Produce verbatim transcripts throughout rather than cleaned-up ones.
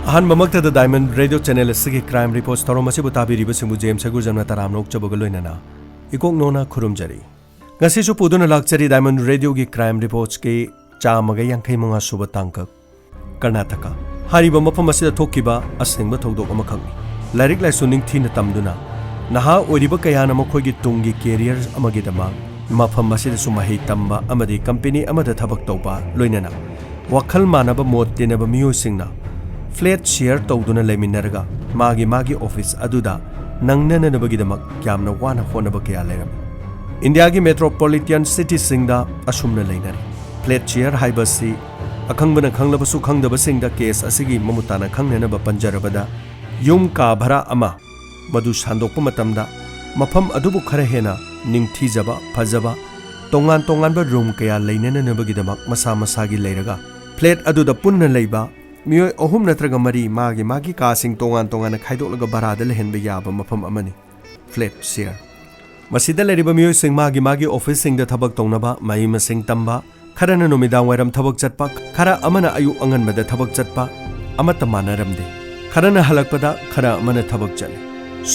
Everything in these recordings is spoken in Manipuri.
ꯑꯍꯥꯟꯕꯃꯛꯇꯗ Diamond Radio Channel ꯑꯁꯤꯒꯤ Crime Reports ꯊꯧꯔꯝ ꯑꯁꯤꯕꯨ ꯇꯥꯕꯤꯔꯤꯕꯁꯤꯡꯕꯨ ꯖꯦꯝꯁ ꯁꯒꯨꯔꯖꯝꯅ ꯇꯔꯥꯝꯅ ꯑꯣꯛꯆꯕꯒ ꯂꯣꯏꯅꯅ ꯏꯀꯣꯛ ꯅꯣꯅ ꯈꯨꯔꯨꯝꯖꯔꯤ꯫ ꯉꯁꯤꯁꯨ ꯄꯨꯗꯨꯅ ꯂꯥꯛꯆꯔꯤ Diamond Radioꯒꯤ Crime Reportsꯀꯤ ꯆꯥꯝꯃꯒ ꯌꯥꯡꯈꯩ ꯃꯉꯥ ꯁꯨꯕ ꯇꯥꯡꯀꯛ, ꯀꯔꯅꯥꯇꯀꯥ꯫ ꯍꯥꯏꯔꯤꯕ ꯃꯐꯝ ꯑꯁꯤꯗ ꯊꯣꯛꯈꯤꯕ ꯑꯁꯦꯡꯕ ꯊꯧꯗꯣꯛ ꯑꯃꯈꯛꯅꯤ꯫ ꯂꯥꯏꯔꯤꯛ ꯂꯥꯏꯁꯨ ꯅꯤꯡꯊꯤꯅ ꯇꯝꯗꯨꯅ, ꯅꯍꯥ ꯑꯣꯏꯔꯤꯕ ꯀꯌꯥꯅ ꯃꯈꯣꯏꯒꯤ ꯇꯨꯡꯒꯤ career ꯑꯃꯒꯤꯗꯃꯛ ꯃꯐꯝ ꯑꯁꯤꯗꯁꯨ ꯃꯍꯩ ꯇꯝꯕ ꯑꯃꯗꯤ company ꯑꯃꯗ ꯊꯕꯛ ꯇꯧꯕ, ꯂꯣꯏꯅꯅ ꯋꯥꯈꯜ ꯃꯥꯟꯅꯕ ꯃꯣꯠ ꯇꯤꯟꯅꯕ ꯃꯤꯑꯣꯏꯁꯤꯡꯅ flat share ꯇꯧꯗꯨꯅ ꯂꯩꯃꯤꯟꯅꯔꯒ ꯃꯥꯒꯤ ꯃꯥꯒꯤ office ꯑꯗꯨꯗ ꯅꯪꯅꯅꯕꯒꯤꯗꯃꯛ ꯌꯥꯝꯅ ꯋꯥꯅ ꯍꯣꯠꯅꯕ ꯀꯌꯥ ꯂꯩꯔꯝꯃꯤ꯫ ꯏꯟꯗꯤꯌꯥꯒꯤ metropolitan cityꯁꯤꯡꯗ ꯑꯁꯨꯝꯅ ꯂꯩꯅꯔꯤ꯫ Flat share ꯍꯥꯏꯕꯁꯤ ꯑꯈꯪꯕꯅ ꯈꯪꯂꯕꯁꯨ ꯈꯪꯗꯕꯁꯤꯡꯗ case ꯑꯁꯤꯒꯤ ꯃꯃꯨꯠ ꯇꯥꯅ ꯈꯪꯅꯅꯕ ꯄꯟꯖꯔꯕꯗ, ꯌꯨꯝ ꯀꯥ ꯚꯔꯥ ꯑꯃ ꯃꯗꯨ ꯁꯥꯟꯗꯣꯛꯄ ꯃꯇꯝꯗ ꯃꯐꯝ ꯑꯗꯨꯕꯨ ꯈꯔ ꯍꯦꯟꯅ ꯅꯤꯡꯊꯤꯖꯕ, ꯐꯖꯕ, ꯇꯣꯉꯥꯟ ꯇꯣꯉꯥꯟꯕ room ꯀꯌꯥ ꯂꯩꯅꯅꯅꯕꯒꯤꯗꯃꯛ ꯃꯁꯥ ꯃꯁꯥꯒꯤ ꯂꯩꯔꯒ, flat ꯑꯗꯨꯗ ꯄꯨꯟꯅ ꯂꯩꯕ ꯃꯤꯑꯣꯏ ꯑꯍꯨꯝ ꯅꯠꯇ꯭ꯔꯒ ꯃꯔꯤ ꯃꯥꯒꯤ ꯃꯥꯒꯤ ꯀꯥꯁꯤꯡ ꯇꯣꯉꯥꯟ ꯇꯣꯉꯥꯟꯅ ꯈꯥꯏꯗꯣꯛꯂꯒ ꯚꯔꯥꯗ ꯂꯩꯍꯟꯕ ꯌꯥꯕ ꯃꯐꯝ ꯑꯃꯅꯤ flat share꯫ ꯃꯁꯤꯗ ꯂꯩꯔꯤꯕ ꯃꯤꯑꯣꯏꯁꯤꯡ ꯃꯥꯒꯤ ꯃꯥꯒꯤ officeꯁꯤꯡꯗ ꯊꯕꯛ ꯇꯧꯅꯕ, ꯃꯍꯩ ꯃꯁꯤꯡ ꯇꯝꯕ, ꯈꯔꯅ ꯅꯨꯃꯤꯗꯥꯡ ꯋꯥꯏꯔꯝ ꯊꯕꯛ ꯆꯠꯄ, ꯈꯔ ꯑꯃꯅ ꯑꯌꯨꯛ ꯑꯉꯟꯕꯗ ꯊꯕꯛ ꯆꯠꯄ, ꯑꯃꯠꯇ ꯃꯥꯟꯅꯔꯝꯗꯦ꯫ ꯈꯔꯅ ꯍꯜꯂꯛꯄꯗ ꯈꯔ ꯑꯃꯅ ꯊꯕꯛ ꯆꯠꯂꯤ꯫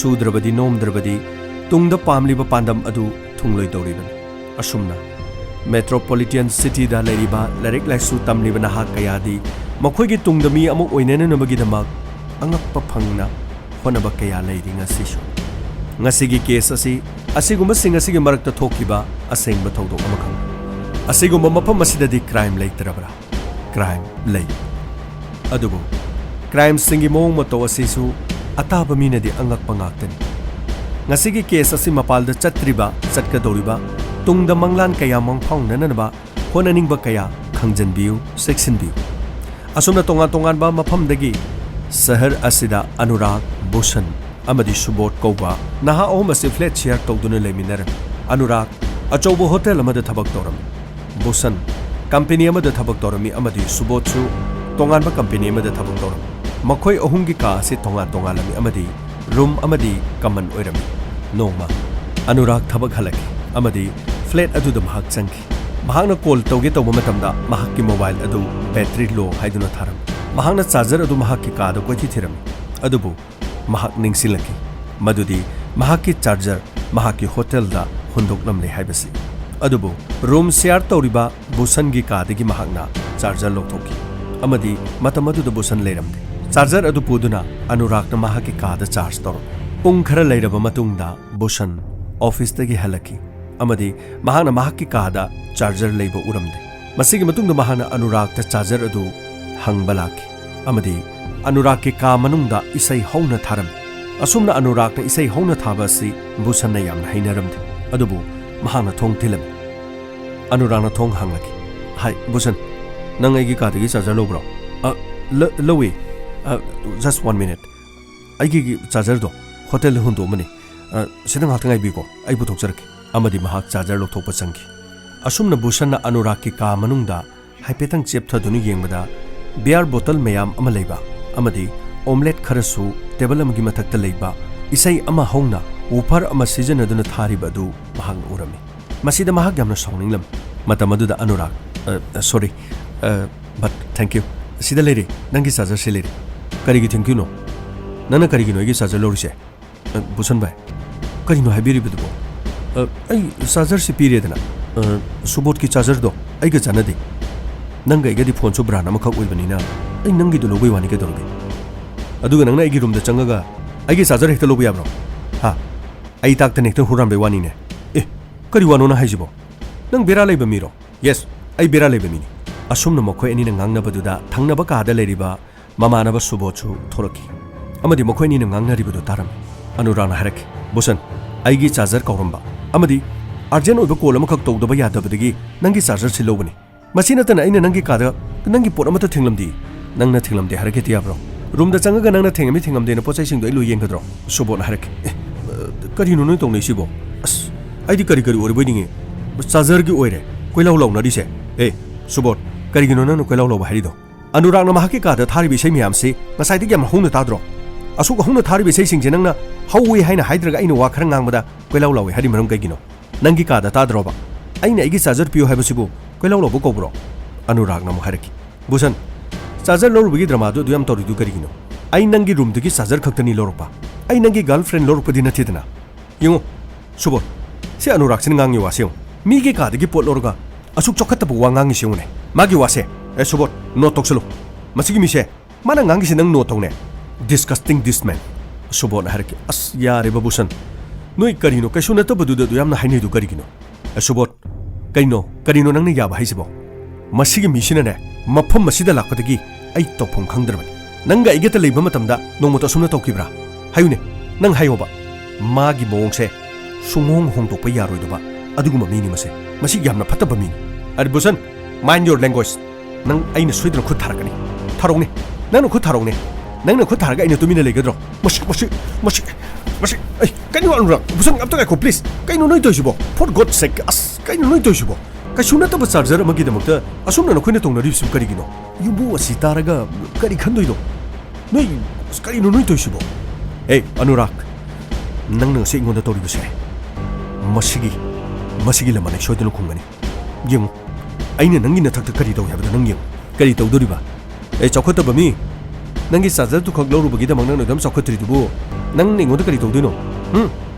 ꯁꯨꯗ꯭ꯔꯕꯗꯤ ꯅꯣꯝꯗ꯭ꯔꯕꯗꯤ ꯇꯨꯡꯗ ꯄꯥꯝꯂꯤꯕ ꯄꯥꯟꯗꯝ ꯑꯗꯨ ꯊꯨꯡꯂꯣꯏꯗꯧꯔꯤꯕꯅꯤ꯫ ꯑꯁꯨꯝꯅ metropolitan cityꯗ ꯂꯩꯔꯤꯕ ꯂꯥꯏꯔꯤꯛ ꯂꯥꯏꯁꯨ ꯇꯝꯂꯤꯕ ꯅꯍꯥ ꯀꯌꯥꯗꯤ ꯃꯈꯣꯏꯒꯤ ꯇꯨꯡꯗ ꯃꯤ ꯑꯃ ꯑꯣꯏꯅꯅꯕꯒꯤꯗꯃꯛ ꯑꯉꯛꯄ ꯐꯪꯅ ꯍꯣꯠꯅꯕ ꯀꯌꯥ ꯂꯩꯔꯤ ꯉꯁꯤꯁꯨ꯫ ꯉꯁꯤꯒꯤ case ꯑꯁꯤ ꯑꯁꯤꯒꯨꯝꯕꯁꯤꯡ ꯑꯁꯤꯒꯤ ꯃꯔꯛꯇ ꯊꯣꯛꯈꯤꯕ ꯑꯁꯦꯡꯕ ꯊꯧꯗꯣꯛ ꯑꯃꯈꯛꯅꯤ꯫ ꯑꯁꯤꯒꯨꯝꯕ ꯃꯐꯝ ꯑꯁꯤꯗꯗꯤ crime ꯂꯩꯇ꯭ꯔꯕ꯭ꯔꯥ? Crime ꯂꯩ꯫ ꯑꯗꯨꯕꯨ crimeꯁꯤꯡꯒꯤ ꯃꯑꯣꯡ ꯃꯇꯧ ꯑꯁꯤꯁꯨ ꯑꯇꯥꯕ ꯃꯤꯅꯗꯤ ꯑꯉꯛꯄ ꯉꯥꯛꯇꯅꯤ꯫ ꯉꯁꯤꯒꯤ case ꯑꯁꯤ ꯃꯄꯥꯜꯗ ꯆꯠꯇ꯭ꯔꯤꯕ, ꯆꯠꯀꯗꯧꯔꯤꯕ, ꯇꯨꯡꯗ ꯃꯪꯂꯥꯟ ꯀꯌꯥ ꯃꯪꯐꯥꯎꯅꯅꯕ ꯍꯣꯠꯅꯅꯤꯡꯕ ꯀꯌꯥ ꯈꯪꯖꯟꯕꯤꯌꯨ, ꯆꯦꯛꯁꯤꯟꯕꯤꯌꯨ꯫ ꯑꯁꯨꯝꯅ ꯇꯣꯉꯥꯟ ꯇꯣꯉꯥꯟꯕ ꯃꯐꯝꯗꯒꯤ ꯁꯍꯔ ꯑꯁꯤꯗ ꯑꯅꯨꯔꯥꯒ, ꯚꯨꯁꯟ ꯑꯃꯗꯤ ꯁꯨꯕꯣꯙ ꯀꯧꯕ ꯅꯍꯥ ꯑꯍꯨꯝ ꯑꯁꯤ flat share ꯇꯧꯗꯨꯅ ꯂꯩꯃꯤꯟꯅꯔꯝꯃꯤ꯫ ꯑꯅꯨꯔꯥꯒ ꯑꯆꯧꯕ hotel ꯑꯃꯗ ꯊꯕꯛ ꯇꯧꯔꯝꯃꯤ꯫ ꯚꯨꯁꯟ company ꯑꯃꯗ ꯊꯕꯛ ꯇꯧꯔꯝꯃꯤ ꯑꯃꯗꯤ ꯁꯨꯕꯣꯙꯁꯨ ꯇꯣꯉꯥꯟꯕ company ꯑꯃꯗ ꯊꯕꯛ ꯇꯧꯔꯝꯃꯤ꯫ ꯃꯈꯣꯏ ꯑꯍꯨꯝꯒꯤ ꯀꯥ ꯑꯁꯤ ꯇꯣꯉꯥꯟ ꯇꯣꯉꯥꯜꯂꯝꯃꯤ ꯑꯃꯗꯤ room ꯑꯃꯗꯤ common ꯑꯣꯏꯔꯝꯃꯤ꯫ ꯅꯣꯡꯃ ꯑꯅꯨꯔꯥꯒ ꯊꯕꯛ ꯍꯜꯂꯛꯈꯤ ꯑꯃꯗꯤ flat ꯑꯗꯨꯗ ꯃꯍꯥꯛ ꯆꯪꯈꯤ꯫ ꯃꯍꯥꯛꯅ call ꯇꯧꯒꯦ ꯇꯧꯕ ꯃꯇꯝꯗ ꯃꯍꯥꯛꯀꯤ mobile ꯑꯗꯨ battery low ꯍꯥꯏꯗꯨꯅ ꯊꯥꯔꯝꯃꯤ꯫ ꯃꯍꯥꯛꯅ ꯆꯥꯔꯖꯔ ꯑꯗꯨ ꯃꯍꯥꯛꯀꯤ ꯀꯥꯗ ꯀꯣꯏꯊꯤ ꯊꯤꯔꯝꯃꯤ꯫ ꯑꯗꯨꯕꯨ ꯃꯍꯥꯛ ꯅꯤꯡꯁꯤꯡꯂꯛꯈꯤ ꯃꯗꯨꯗꯤ ꯃꯍꯥꯛꯀꯤ ꯆꯥꯔꯖꯔ ꯃꯍꯥꯛꯀꯤ ꯍꯣꯇꯦꯜꯗ ꯍꯨꯟꯗꯣꯛꯂꯝꯂꯦ ꯍꯥꯏꯕꯁꯤ꯫ ꯑꯗꯨꯕꯨ ꯔꯨꯝ ꯁꯦꯌꯥꯔ ꯇꯧꯔꯤꯕ ꯕꯨꯁꯟꯒꯤ ꯀꯥꯗꯒꯤ ꯃꯍꯥꯛꯅ ꯆꯥꯔꯖꯔ ꯂꯧꯊꯣꯛꯈꯤ ꯑꯃꯗꯤ ꯃꯇꯝ ꯑꯗꯨꯗ ꯕꯨꯁꯟ ꯂꯩꯔꯝꯗꯦ꯫ ꯆꯥꯔꯖꯔ ꯑꯗꯨ ꯄꯨꯗꯨꯅ ꯑꯅꯨꯔꯥꯒꯅ ꯃꯍꯥꯛꯀꯤ ꯀꯥꯗ ꯆꯥꯔꯖ ꯇꯧꯔꯝꯃꯤ꯫ ꯄꯨꯡ ꯈꯔ ꯂꯩꯔꯕ ꯃꯇꯨꯡꯗ ꯕꯨꯁꯟ ꯑꯣꯐꯤꯁꯇꯒꯤ ꯍꯜꯂꯛꯈꯤ ꯑꯃꯗꯤ ꯃꯍꯥꯛꯅ ꯃꯍꯥꯛꯀꯤ ꯀꯥꯗ ꯆꯥꯔꯖꯔ ꯂꯩꯕ ꯎꯔꯝꯗꯦ꯫ ꯃꯁꯤꯒꯤ ꯃꯇꯨꯡꯗ ꯃꯍꯥꯛꯅ ꯑꯅꯨꯔꯥꯒꯇ ꯆꯥꯔꯖꯔ ꯑꯗꯨ ꯍꯪꯕ ꯂꯥꯛꯈꯤ ꯑꯃꯗꯤ ꯑꯅꯨꯔꯥꯒꯀꯤ ꯀꯥ ꯃꯅꯨꯡꯗ ꯏꯁꯩ ꯍꯧꯅ ꯊꯥꯔꯝꯃꯤ꯫ ꯑꯁꯨꯝꯅ ꯑꯅꯨꯔꯥꯒꯅ ꯏꯁꯩ ꯍꯧꯅ ꯊꯥꯕ ꯑꯁꯤ ꯕꯨꯁꯟꯅ ꯌꯥꯝꯅ ꯍꯩꯅꯔꯝꯗꯦ꯫ ꯑꯗꯨꯕꯨ ꯃꯍꯥꯛꯅ ꯊꯣꯡ ꯊꯤꯜꯂꯝꯃꯤ꯫ ꯑꯅꯨꯔꯥꯒꯅ ꯊꯣꯡ ꯍꯥꯡꯂꯛꯈꯤ꯫ "ꯍꯥꯏ, ꯕꯨꯁꯟ, ꯅꯪ ꯑꯩꯒꯤ ꯀꯥꯗꯒꯤ ꯆꯥꯔꯖꯔ ꯂꯧꯕ꯭ꯔꯣ?" "ꯑ, ꯂ-, ꯂꯧꯏ꯫ ꯑ, just one minute꯫ ꯑꯩꯒꯤ ꯆꯥꯔꯖꯔꯗꯣ ꯍꯣꯇꯦꯜꯗ ꯍꯨꯟꯗꯣꯛꯑꯝꯕꯅꯤ꯫ ꯑ, ꯁꯤꯗ ꯉꯥꯏꯍꯥꯛꯇ ꯉꯥꯏꯕꯤꯌꯨꯀꯣ, ꯑꯩ ꯄꯨꯊꯣꯛꯆꯔꯛꯀꯦ꯫" ꯑꯃꯗꯤ ꯃꯍꯥꯛ ꯆꯥꯔꯖꯔ ꯂꯧꯊꯣꯛꯄ ꯆꯪꯈꯤ꯫ ꯑꯁꯨꯝꯅ ꯕꯨꯁꯟꯅ ꯑꯅꯨꯔꯥꯒꯀꯤ ꯀꯥ ꯃꯅꯨꯡꯗ ꯍꯥꯏꯐꯦꯠꯇꯪ ꯆꯦꯞꯊꯗꯨꯅ ꯌꯦꯡꯕꯗ ꯕꯤꯌꯥꯔ ꯕꯣꯇꯜ ꯃꯌꯥꯝ ꯑꯃ ꯂꯩꯕ ꯑꯃꯗꯤ ꯑꯣꯝꯂꯦꯠ ꯈꯔꯁꯨ ꯇꯦꯕꯜ ꯑꯃꯒꯤ ꯃꯊꯛꯇ ꯂꯩꯕ ꯏꯁꯩ ꯑꯃ ꯍꯧꯅ ꯋꯨꯐꯔ ꯑꯃ ꯁꯤꯖꯤꯟꯅꯗꯨꯅ ꯊꯥꯔꯤꯕ ꯑꯗꯨ ꯃꯍꯥꯛꯅ ꯎꯔꯝꯃꯤ꯫ ꯃꯁꯤꯗ ꯃꯍꯥꯛ ꯌꯥꯝꯅ ꯁꯥꯎꯅꯤꯡꯂꯝꯃꯤ꯫ ꯃꯇꯝ ꯑꯗꯨꯗ ꯑꯅꯨꯔꯥꯒ, "ꯑ, ꯑ, sorry, ꯑ, but thank you꯫ ꯁꯤꯗ ꯂꯩꯔꯦ, ꯅꯪꯒꯤ ꯆꯥꯔꯖꯔꯁꯤ ꯂꯩꯔꯦ꯫" "ꯀꯔꯤꯒꯤ thank youꯅꯣ? ꯅꯪꯅ ꯀꯔꯤꯒꯤꯅꯣ ꯑꯩꯒꯤ ꯆꯥꯔꯖꯔ ꯂꯧꯔꯤꯁꯦ?" "ꯑ, ꯕꯨꯁꯟ ꯚꯥꯏ, ꯀꯔꯤꯅꯣ ꯍꯥꯏꯕꯤꯔꯤꯕꯗꯨꯕꯣ? ꯑ, ꯑꯩ ꯆꯥꯔꯖꯔꯁꯤ ꯄꯤꯔꯦꯗꯅ, ꯑ, ꯁꯨꯕꯣꯠꯀꯤ ꯆꯥꯔꯖꯔꯗꯣ ꯑꯩꯒ ꯆꯥꯟꯅꯗꯦ꯫ ꯅꯪꯒ ꯑꯩꯒꯗꯤ ꯐꯣꯟꯁꯨ ꯕ꯭ꯔꯥꯟ ꯑꯃꯈꯛ ꯑꯣꯏꯕꯅꯤꯅ ꯑꯩ ꯅꯪꯒꯤꯗꯣ ꯂꯧꯕꯩ ꯋꯥꯅꯤ ꯀꯩꯗꯧꯔꯒꯦ? ꯑꯗꯨꯒ ꯅꯪꯅ ꯑꯩꯒꯤ ꯔꯨꯝꯗ ꯆꯪꯉꯒ ꯑꯩꯒꯤ ꯆꯥꯔꯖꯔ ꯍꯦꯛꯇ ꯂꯧꯕ ꯌꯥꯕ꯭ꯔꯣ? ꯍꯥ? ꯑꯩ ꯇꯥꯛꯇꯅ ꯍꯦꯛꯇ ꯍꯨꯔꯥꯟꯕꯩ ꯋꯥꯅꯤꯅꯦ꯫ ꯑꯦ, ꯀꯔꯤ ꯋꯥꯅꯣ ꯅꯪ ꯍꯥꯏꯁꯤꯕꯣ? ꯅꯪ ꯕꯦꯔꯥ ꯂꯩꯕ ꯃꯤꯔꯣ?" "Yes, ꯑꯩ ꯕꯦꯔꯥ ꯂꯩꯕ ꯃꯤꯅꯤ꯫" ꯑꯁꯨꯝꯅ ꯃꯈꯣꯏ ꯑꯅꯤꯅ ꯉꯥꯡꯅꯕꯗꯨꯗ ꯊꯪꯅꯕ ꯀꯥꯗ ꯂꯩꯔꯤꯕ ꯃꯃꯥꯟꯅꯕ ꯁꯨꯕꯣꯠꯁꯨ ꯊꯣꯔꯛꯈꯤ ꯑꯃꯗꯤ ꯃꯈꯣꯏ ꯑꯅꯤꯅ ꯉꯥꯡꯅꯔꯤꯕꯗꯨ ꯇꯥꯔꯝꯃꯤ꯫ ꯑꯅꯨꯔꯥꯒꯅ ꯍꯥꯏꯔꯛꯈꯤ, "ꯕꯨꯁꯟ, ꯑꯩꯒꯤ ꯆꯥꯔꯖꯔ ꯀꯥꯎꯔꯝꯕ ꯑꯃꯗꯤ ꯑꯔꯖꯦꯟ ꯑꯣꯏꯕ ꯀꯣꯜ ꯑꯃꯈꯛ ꯇꯧꯗꯕ ꯌꯥꯗꯕꯗꯒꯤ ꯅꯪꯒꯤ ꯆꯥꯔꯖꯔꯁꯤ ꯂꯧꯕꯅꯤ꯫ ꯃꯁꯤ ꯅꯠꯇꯅ ꯑꯩꯅ ꯅꯪꯒꯤ ꯀꯥꯗ ꯅꯪꯒꯤ ꯄꯣꯠ ꯑꯃꯠꯇ ꯊꯦꯡꯂꯝꯗꯦ꯫ ꯅꯪꯅ ꯊꯦꯡꯂꯝꯗꯦ ꯍꯥꯏꯔꯛꯀꯦꯗꯤ ꯌꯥꯕ꯭ꯔꯣ? ꯔꯨꯝꯗ ꯆꯪꯉꯒ ꯅꯪꯅ ꯊꯦꯡꯉꯝꯃꯤ ꯊꯦꯡꯉꯝꯗꯦꯅ ꯄꯣꯠ ꯆꯩꯁꯤꯡꯗꯣ ꯑꯩ ꯂꯣꯏ ꯌꯦꯡꯒꯗ꯭ꯔꯣ?" ꯁꯨꯕꯣꯠꯅ ꯍꯥꯏꯔꯛꯈꯤ꯫ "ꯑꯦ, ꯀꯔꯤꯅꯣ ꯅꯣꯏ ꯇꯧꯅꯩꯁꯤꯕꯣ? ꯑꯁ, ꯑꯩꯗꯤ ꯀꯔꯤ ꯀꯔꯤ ꯑꯣꯏꯔꯕꯣꯏ ꯅꯤꯡꯉꯤ꯫ ꯆꯥꯔꯖꯔꯒꯤ ꯑꯣꯏꯔꯦ ꯀꯣꯏꯂꯥꯎ ꯂꯥꯎꯅꯔꯤꯁꯦ꯫ ꯑꯦ, ꯁꯨꯕꯣꯠ, ꯀꯔꯤꯒꯤꯅꯣ ꯅꯪꯅ ꯀꯣꯏꯂꯥꯎ ꯂꯥꯎꯕ ꯍꯥꯏꯔꯤꯗꯣ? ꯑꯅꯨꯔꯥꯒꯅ ꯃꯍꯥꯛꯀꯤ ꯀꯥꯗ ꯊꯥꯔꯤꯕ ꯏꯁꯩ ꯃꯌꯥꯝꯁꯤ ꯉꯁꯥꯏꯗꯒꯤ ꯌꯥꯝ ꯍꯧꯅ ꯇꯥꯗ꯭ꯔꯣ? ꯑꯁꯨꯛ ꯍꯧꯅ ꯊꯥꯔꯤꯕ ꯏꯁꯩꯁꯤꯡꯁꯦ ꯅꯪꯅ ꯍꯧꯋꯦ ꯍꯥꯏꯅ ꯍꯥꯏꯗ꯭ꯔꯒ ꯑꯩꯅ ꯋꯥ ꯈꯔ ꯉꯥꯡꯕꯗ ꯀꯣꯏꯂꯥꯎ ꯂꯥꯎꯋꯦ ꯍꯥꯏꯔꯤ ꯃꯔꯝ ꯀꯩꯒꯤꯅꯣ? ꯅꯪꯒꯤ ꯀꯥꯗ ꯇꯥꯗ꯭ꯔꯣꯕ? ꯑꯩꯅ ꯑꯩꯒꯤ ꯆꯥꯔꯖꯔ ꯄꯤꯌꯨ ꯍꯥꯏꯕꯁꯤꯕꯨ ꯀꯣꯏꯂꯥꯎ ꯂꯥꯎꯕ ꯀꯧꯕ꯭ꯔꯣ?" ꯑꯅꯨꯔꯥꯒꯅ ꯑꯃꯨꯛ ꯍꯥꯏꯔꯛꯈꯤ, "ꯕꯨꯁꯟ, ꯆꯥꯔꯖꯔ ꯂꯧꯔꯨꯕꯒꯤ ꯗ꯭ꯔꯃꯥꯗꯨ ꯑꯗꯨ ꯌꯥꯝ ꯇꯧꯔꯤꯗꯨ ꯀꯔꯤꯒꯤꯅꯣ? ꯑꯩ ꯅꯪꯒꯤ ꯔꯨꯝꯗꯒꯤ ꯆꯥꯔꯖꯔ ꯈꯛꯇꯅꯤ ꯂꯧꯔꯛꯄ꯫ ꯑꯩ ꯅꯪꯒꯤ ꯒꯔꯜ ꯐ꯭ꯔꯦꯟ ꯂꯧꯔꯛꯄꯗꯤ ꯅꯠꯇꯦꯗꯅ꯫ ꯌꯦꯡꯉꯣ, ꯁꯨꯕꯣꯠ, ꯁꯤ ꯑꯅꯨꯔꯥꯒꯁꯤꯅ ꯉꯥꯡꯉꯤ ꯋꯥꯁꯦ ꯌꯦꯡꯉꯣ꯫ ꯃꯤꯒꯤ ꯀꯥꯗꯒꯤ ꯄꯣꯠ ꯂꯧꯔꯒ ꯑꯁꯨꯛ ꯆꯥꯎꯈꯠꯇꯕ ꯋꯥ ꯉꯥꯡꯉꯤꯁꯦ ꯌꯦꯡꯉꯨꯅꯦ꯫ ꯃꯥꯒꯤ ꯋꯥꯁꯦ, ꯑꯦ ꯁꯨꯕꯣꯠ, ꯅꯣꯠ ꯇꯧꯁꯜꯂꯨ꯫ ꯃꯁꯤꯒꯤ ꯃꯤꯁꯦ, ꯃꯥꯅ ꯉꯥꯡꯉꯤꯁꯦ ꯅꯪ ꯅꯣꯠ ꯇꯧꯅꯦ꯫ Disgusting this man꯫ ꯁꯨꯕꯣꯠꯅ ꯍꯥꯏꯔꯛꯀꯦ꯫ ꯑꯁ, ꯌꯥꯔꯦ ꯕꯕꯨꯁꯟ꯫ ꯅꯣꯏ ꯀꯔꯤꯅꯣ, ꯀꯩꯁꯨ ꯅꯠꯇꯕꯗꯨꯗ ꯑꯗꯨ ꯌꯥꯝꯅ ꯍꯥꯏꯅꯩꯗꯨ ꯀꯔꯤꯒꯤꯅꯣ? ꯑꯦ ꯁꯨꯕꯣꯠ, ꯀꯩꯅꯣ, ꯀꯔꯤꯅꯣ ꯅꯪꯅ ꯌꯥꯕ ꯍꯥꯏꯁꯤꯕꯣ? ꯃꯁꯤꯒꯤ ꯃꯤꯁꯤꯅꯅꯦ, ꯃꯐꯝ ꯑꯁꯤꯗ ꯂꯥꯛꯄꯗꯒꯤ ꯑꯩ ꯇꯧꯐꯝ ꯈꯪꯗ꯭ꯔꯕꯅꯤ꯫ ꯅꯪꯒ ꯑꯩꯒꯇ ꯂꯩꯕ ꯃꯇꯝꯗ ꯅꯣꯡꯃꯇ ꯑꯁꯨꯝꯅ ꯇꯧꯈꯤꯕ꯭ꯔꯥ? ꯍꯥꯏꯌꯨꯅꯦ, ꯅꯪ ꯍꯥꯏꯌꯣꯕ꯫ ꯃꯥꯒꯤ ꯃꯑꯣꯡꯁꯦ ꯁꯨꯡꯍꯣꯡ ꯍꯣꯡꯗꯣꯛꯄ ꯌꯥꯔꯣꯏꯗꯕ ꯑꯗꯨꯒꯨꯝꯕ ꯃꯤꯅꯤ ꯃꯁꯦ꯫ ꯃꯁꯤ ꯌꯥꯝꯅ ꯐꯠꯇꯕ ꯃꯤꯅꯤ꯫ ꯑꯔꯤꯕꯨꯁꯟ, mind your language꯫ ꯅꯪ ꯑꯩꯅ ꯁꯣꯏꯗꯅ ꯈꯨꯠ ꯊꯥꯔꯛꯀꯅꯤ꯫ ꯊꯥꯔꯛꯎꯅꯦ꯫ ꯅꯪꯅ ꯈꯨꯠ ꯊꯥꯔꯛꯎꯅꯦ꯫ ꯅꯪꯅ ꯈꯨꯠ ꯊꯥꯔꯒ ꯑꯩꯅ ꯇꯨꯃꯤꯟꯅ ꯂꯩꯒꯗ꯭ꯔꯣ? ꯃꯁꯤ, ꯃꯁꯤ, ꯃꯁꯤ, ꯃꯁꯤ, ꯑꯩ, ꯀꯩꯅꯣ ꯑꯅꯨꯔꯥꯒ? ꯕꯨꯁꯟ, ꯑꯝꯇ ꯉꯥꯏꯈꯣ, please꯫ ꯀꯩꯅꯣ ꯅꯣꯏ ꯇꯧꯔꯤꯁꯤꯕꯣ? For God's sake, ꯑꯁ, ꯀꯩꯅꯣ ꯅꯣꯏ ꯇꯧꯔꯤꯁꯤꯕꯣ? ꯀꯩꯁꯨ ꯅꯠꯇꯕ ꯆꯥꯔꯖꯔ ꯑꯃꯒꯤꯗꯃꯛꯇ ꯑꯁꯨꯝꯅ ꯅꯈꯣꯏꯅ ꯇꯧꯅꯔꯤꯕꯁꯤꯕꯨ ꯀꯔꯤꯒꯤꯅꯣ? ꯌꯨꯝꯕꯨ ꯑꯁꯤ ꯇꯥꯔꯒ ꯀꯔꯤ ꯈꯟꯗꯣꯏꯅꯣ? ꯅꯣꯏ, ꯑꯁ, ꯀꯔꯤꯅꯣ ꯅꯣꯏ ꯇꯧꯔꯤꯁꯤꯕꯣ? ꯑꯦ, ꯑꯅꯨꯔꯥꯒ, ꯅꯪꯅ ꯉꯁꯤ ꯑꯩꯉꯣꯟꯗ ꯇꯧꯔꯤꯕꯁꯦ, ꯃꯁꯤꯒꯤ, ꯃꯁꯤꯒꯤ ꯂꯃꯟ ꯑꯩ ꯁꯣꯏꯗꯅ ꯈꯨꯝꯒꯅꯤ꯫ ꯌꯦꯡꯉꯨ, ꯑꯩꯅ ꯅꯪꯒꯤ ꯅꯊꯛꯇ ꯀꯔꯤ ꯇꯧꯏ ꯍꯥꯏꯕꯗꯣ ꯅꯪ ꯌꯦꯡꯉꯨ꯫ ꯀꯔꯤ ꯇꯧꯗꯣꯔꯤꯕ? ꯑꯦ, ꯆꯥꯎꯈꯠꯇꯕ ꯃꯤ, ꯅꯪꯒꯤ ꯆꯥꯔꯖꯔꯗꯨꯈꯛ ꯂꯧꯔꯨꯕꯒꯤꯗꯃꯛ ꯅꯪꯅ ꯑꯗꯨꯝ ꯆꯥꯎꯈꯠꯇ꯭ꯔꯤꯗꯨꯕꯨ, ꯅꯪꯅ ꯑꯩꯉꯣꯟꯗ ꯀꯔꯤ ꯇꯧꯗꯣꯏꯅꯣ? ꯍꯨꯝ?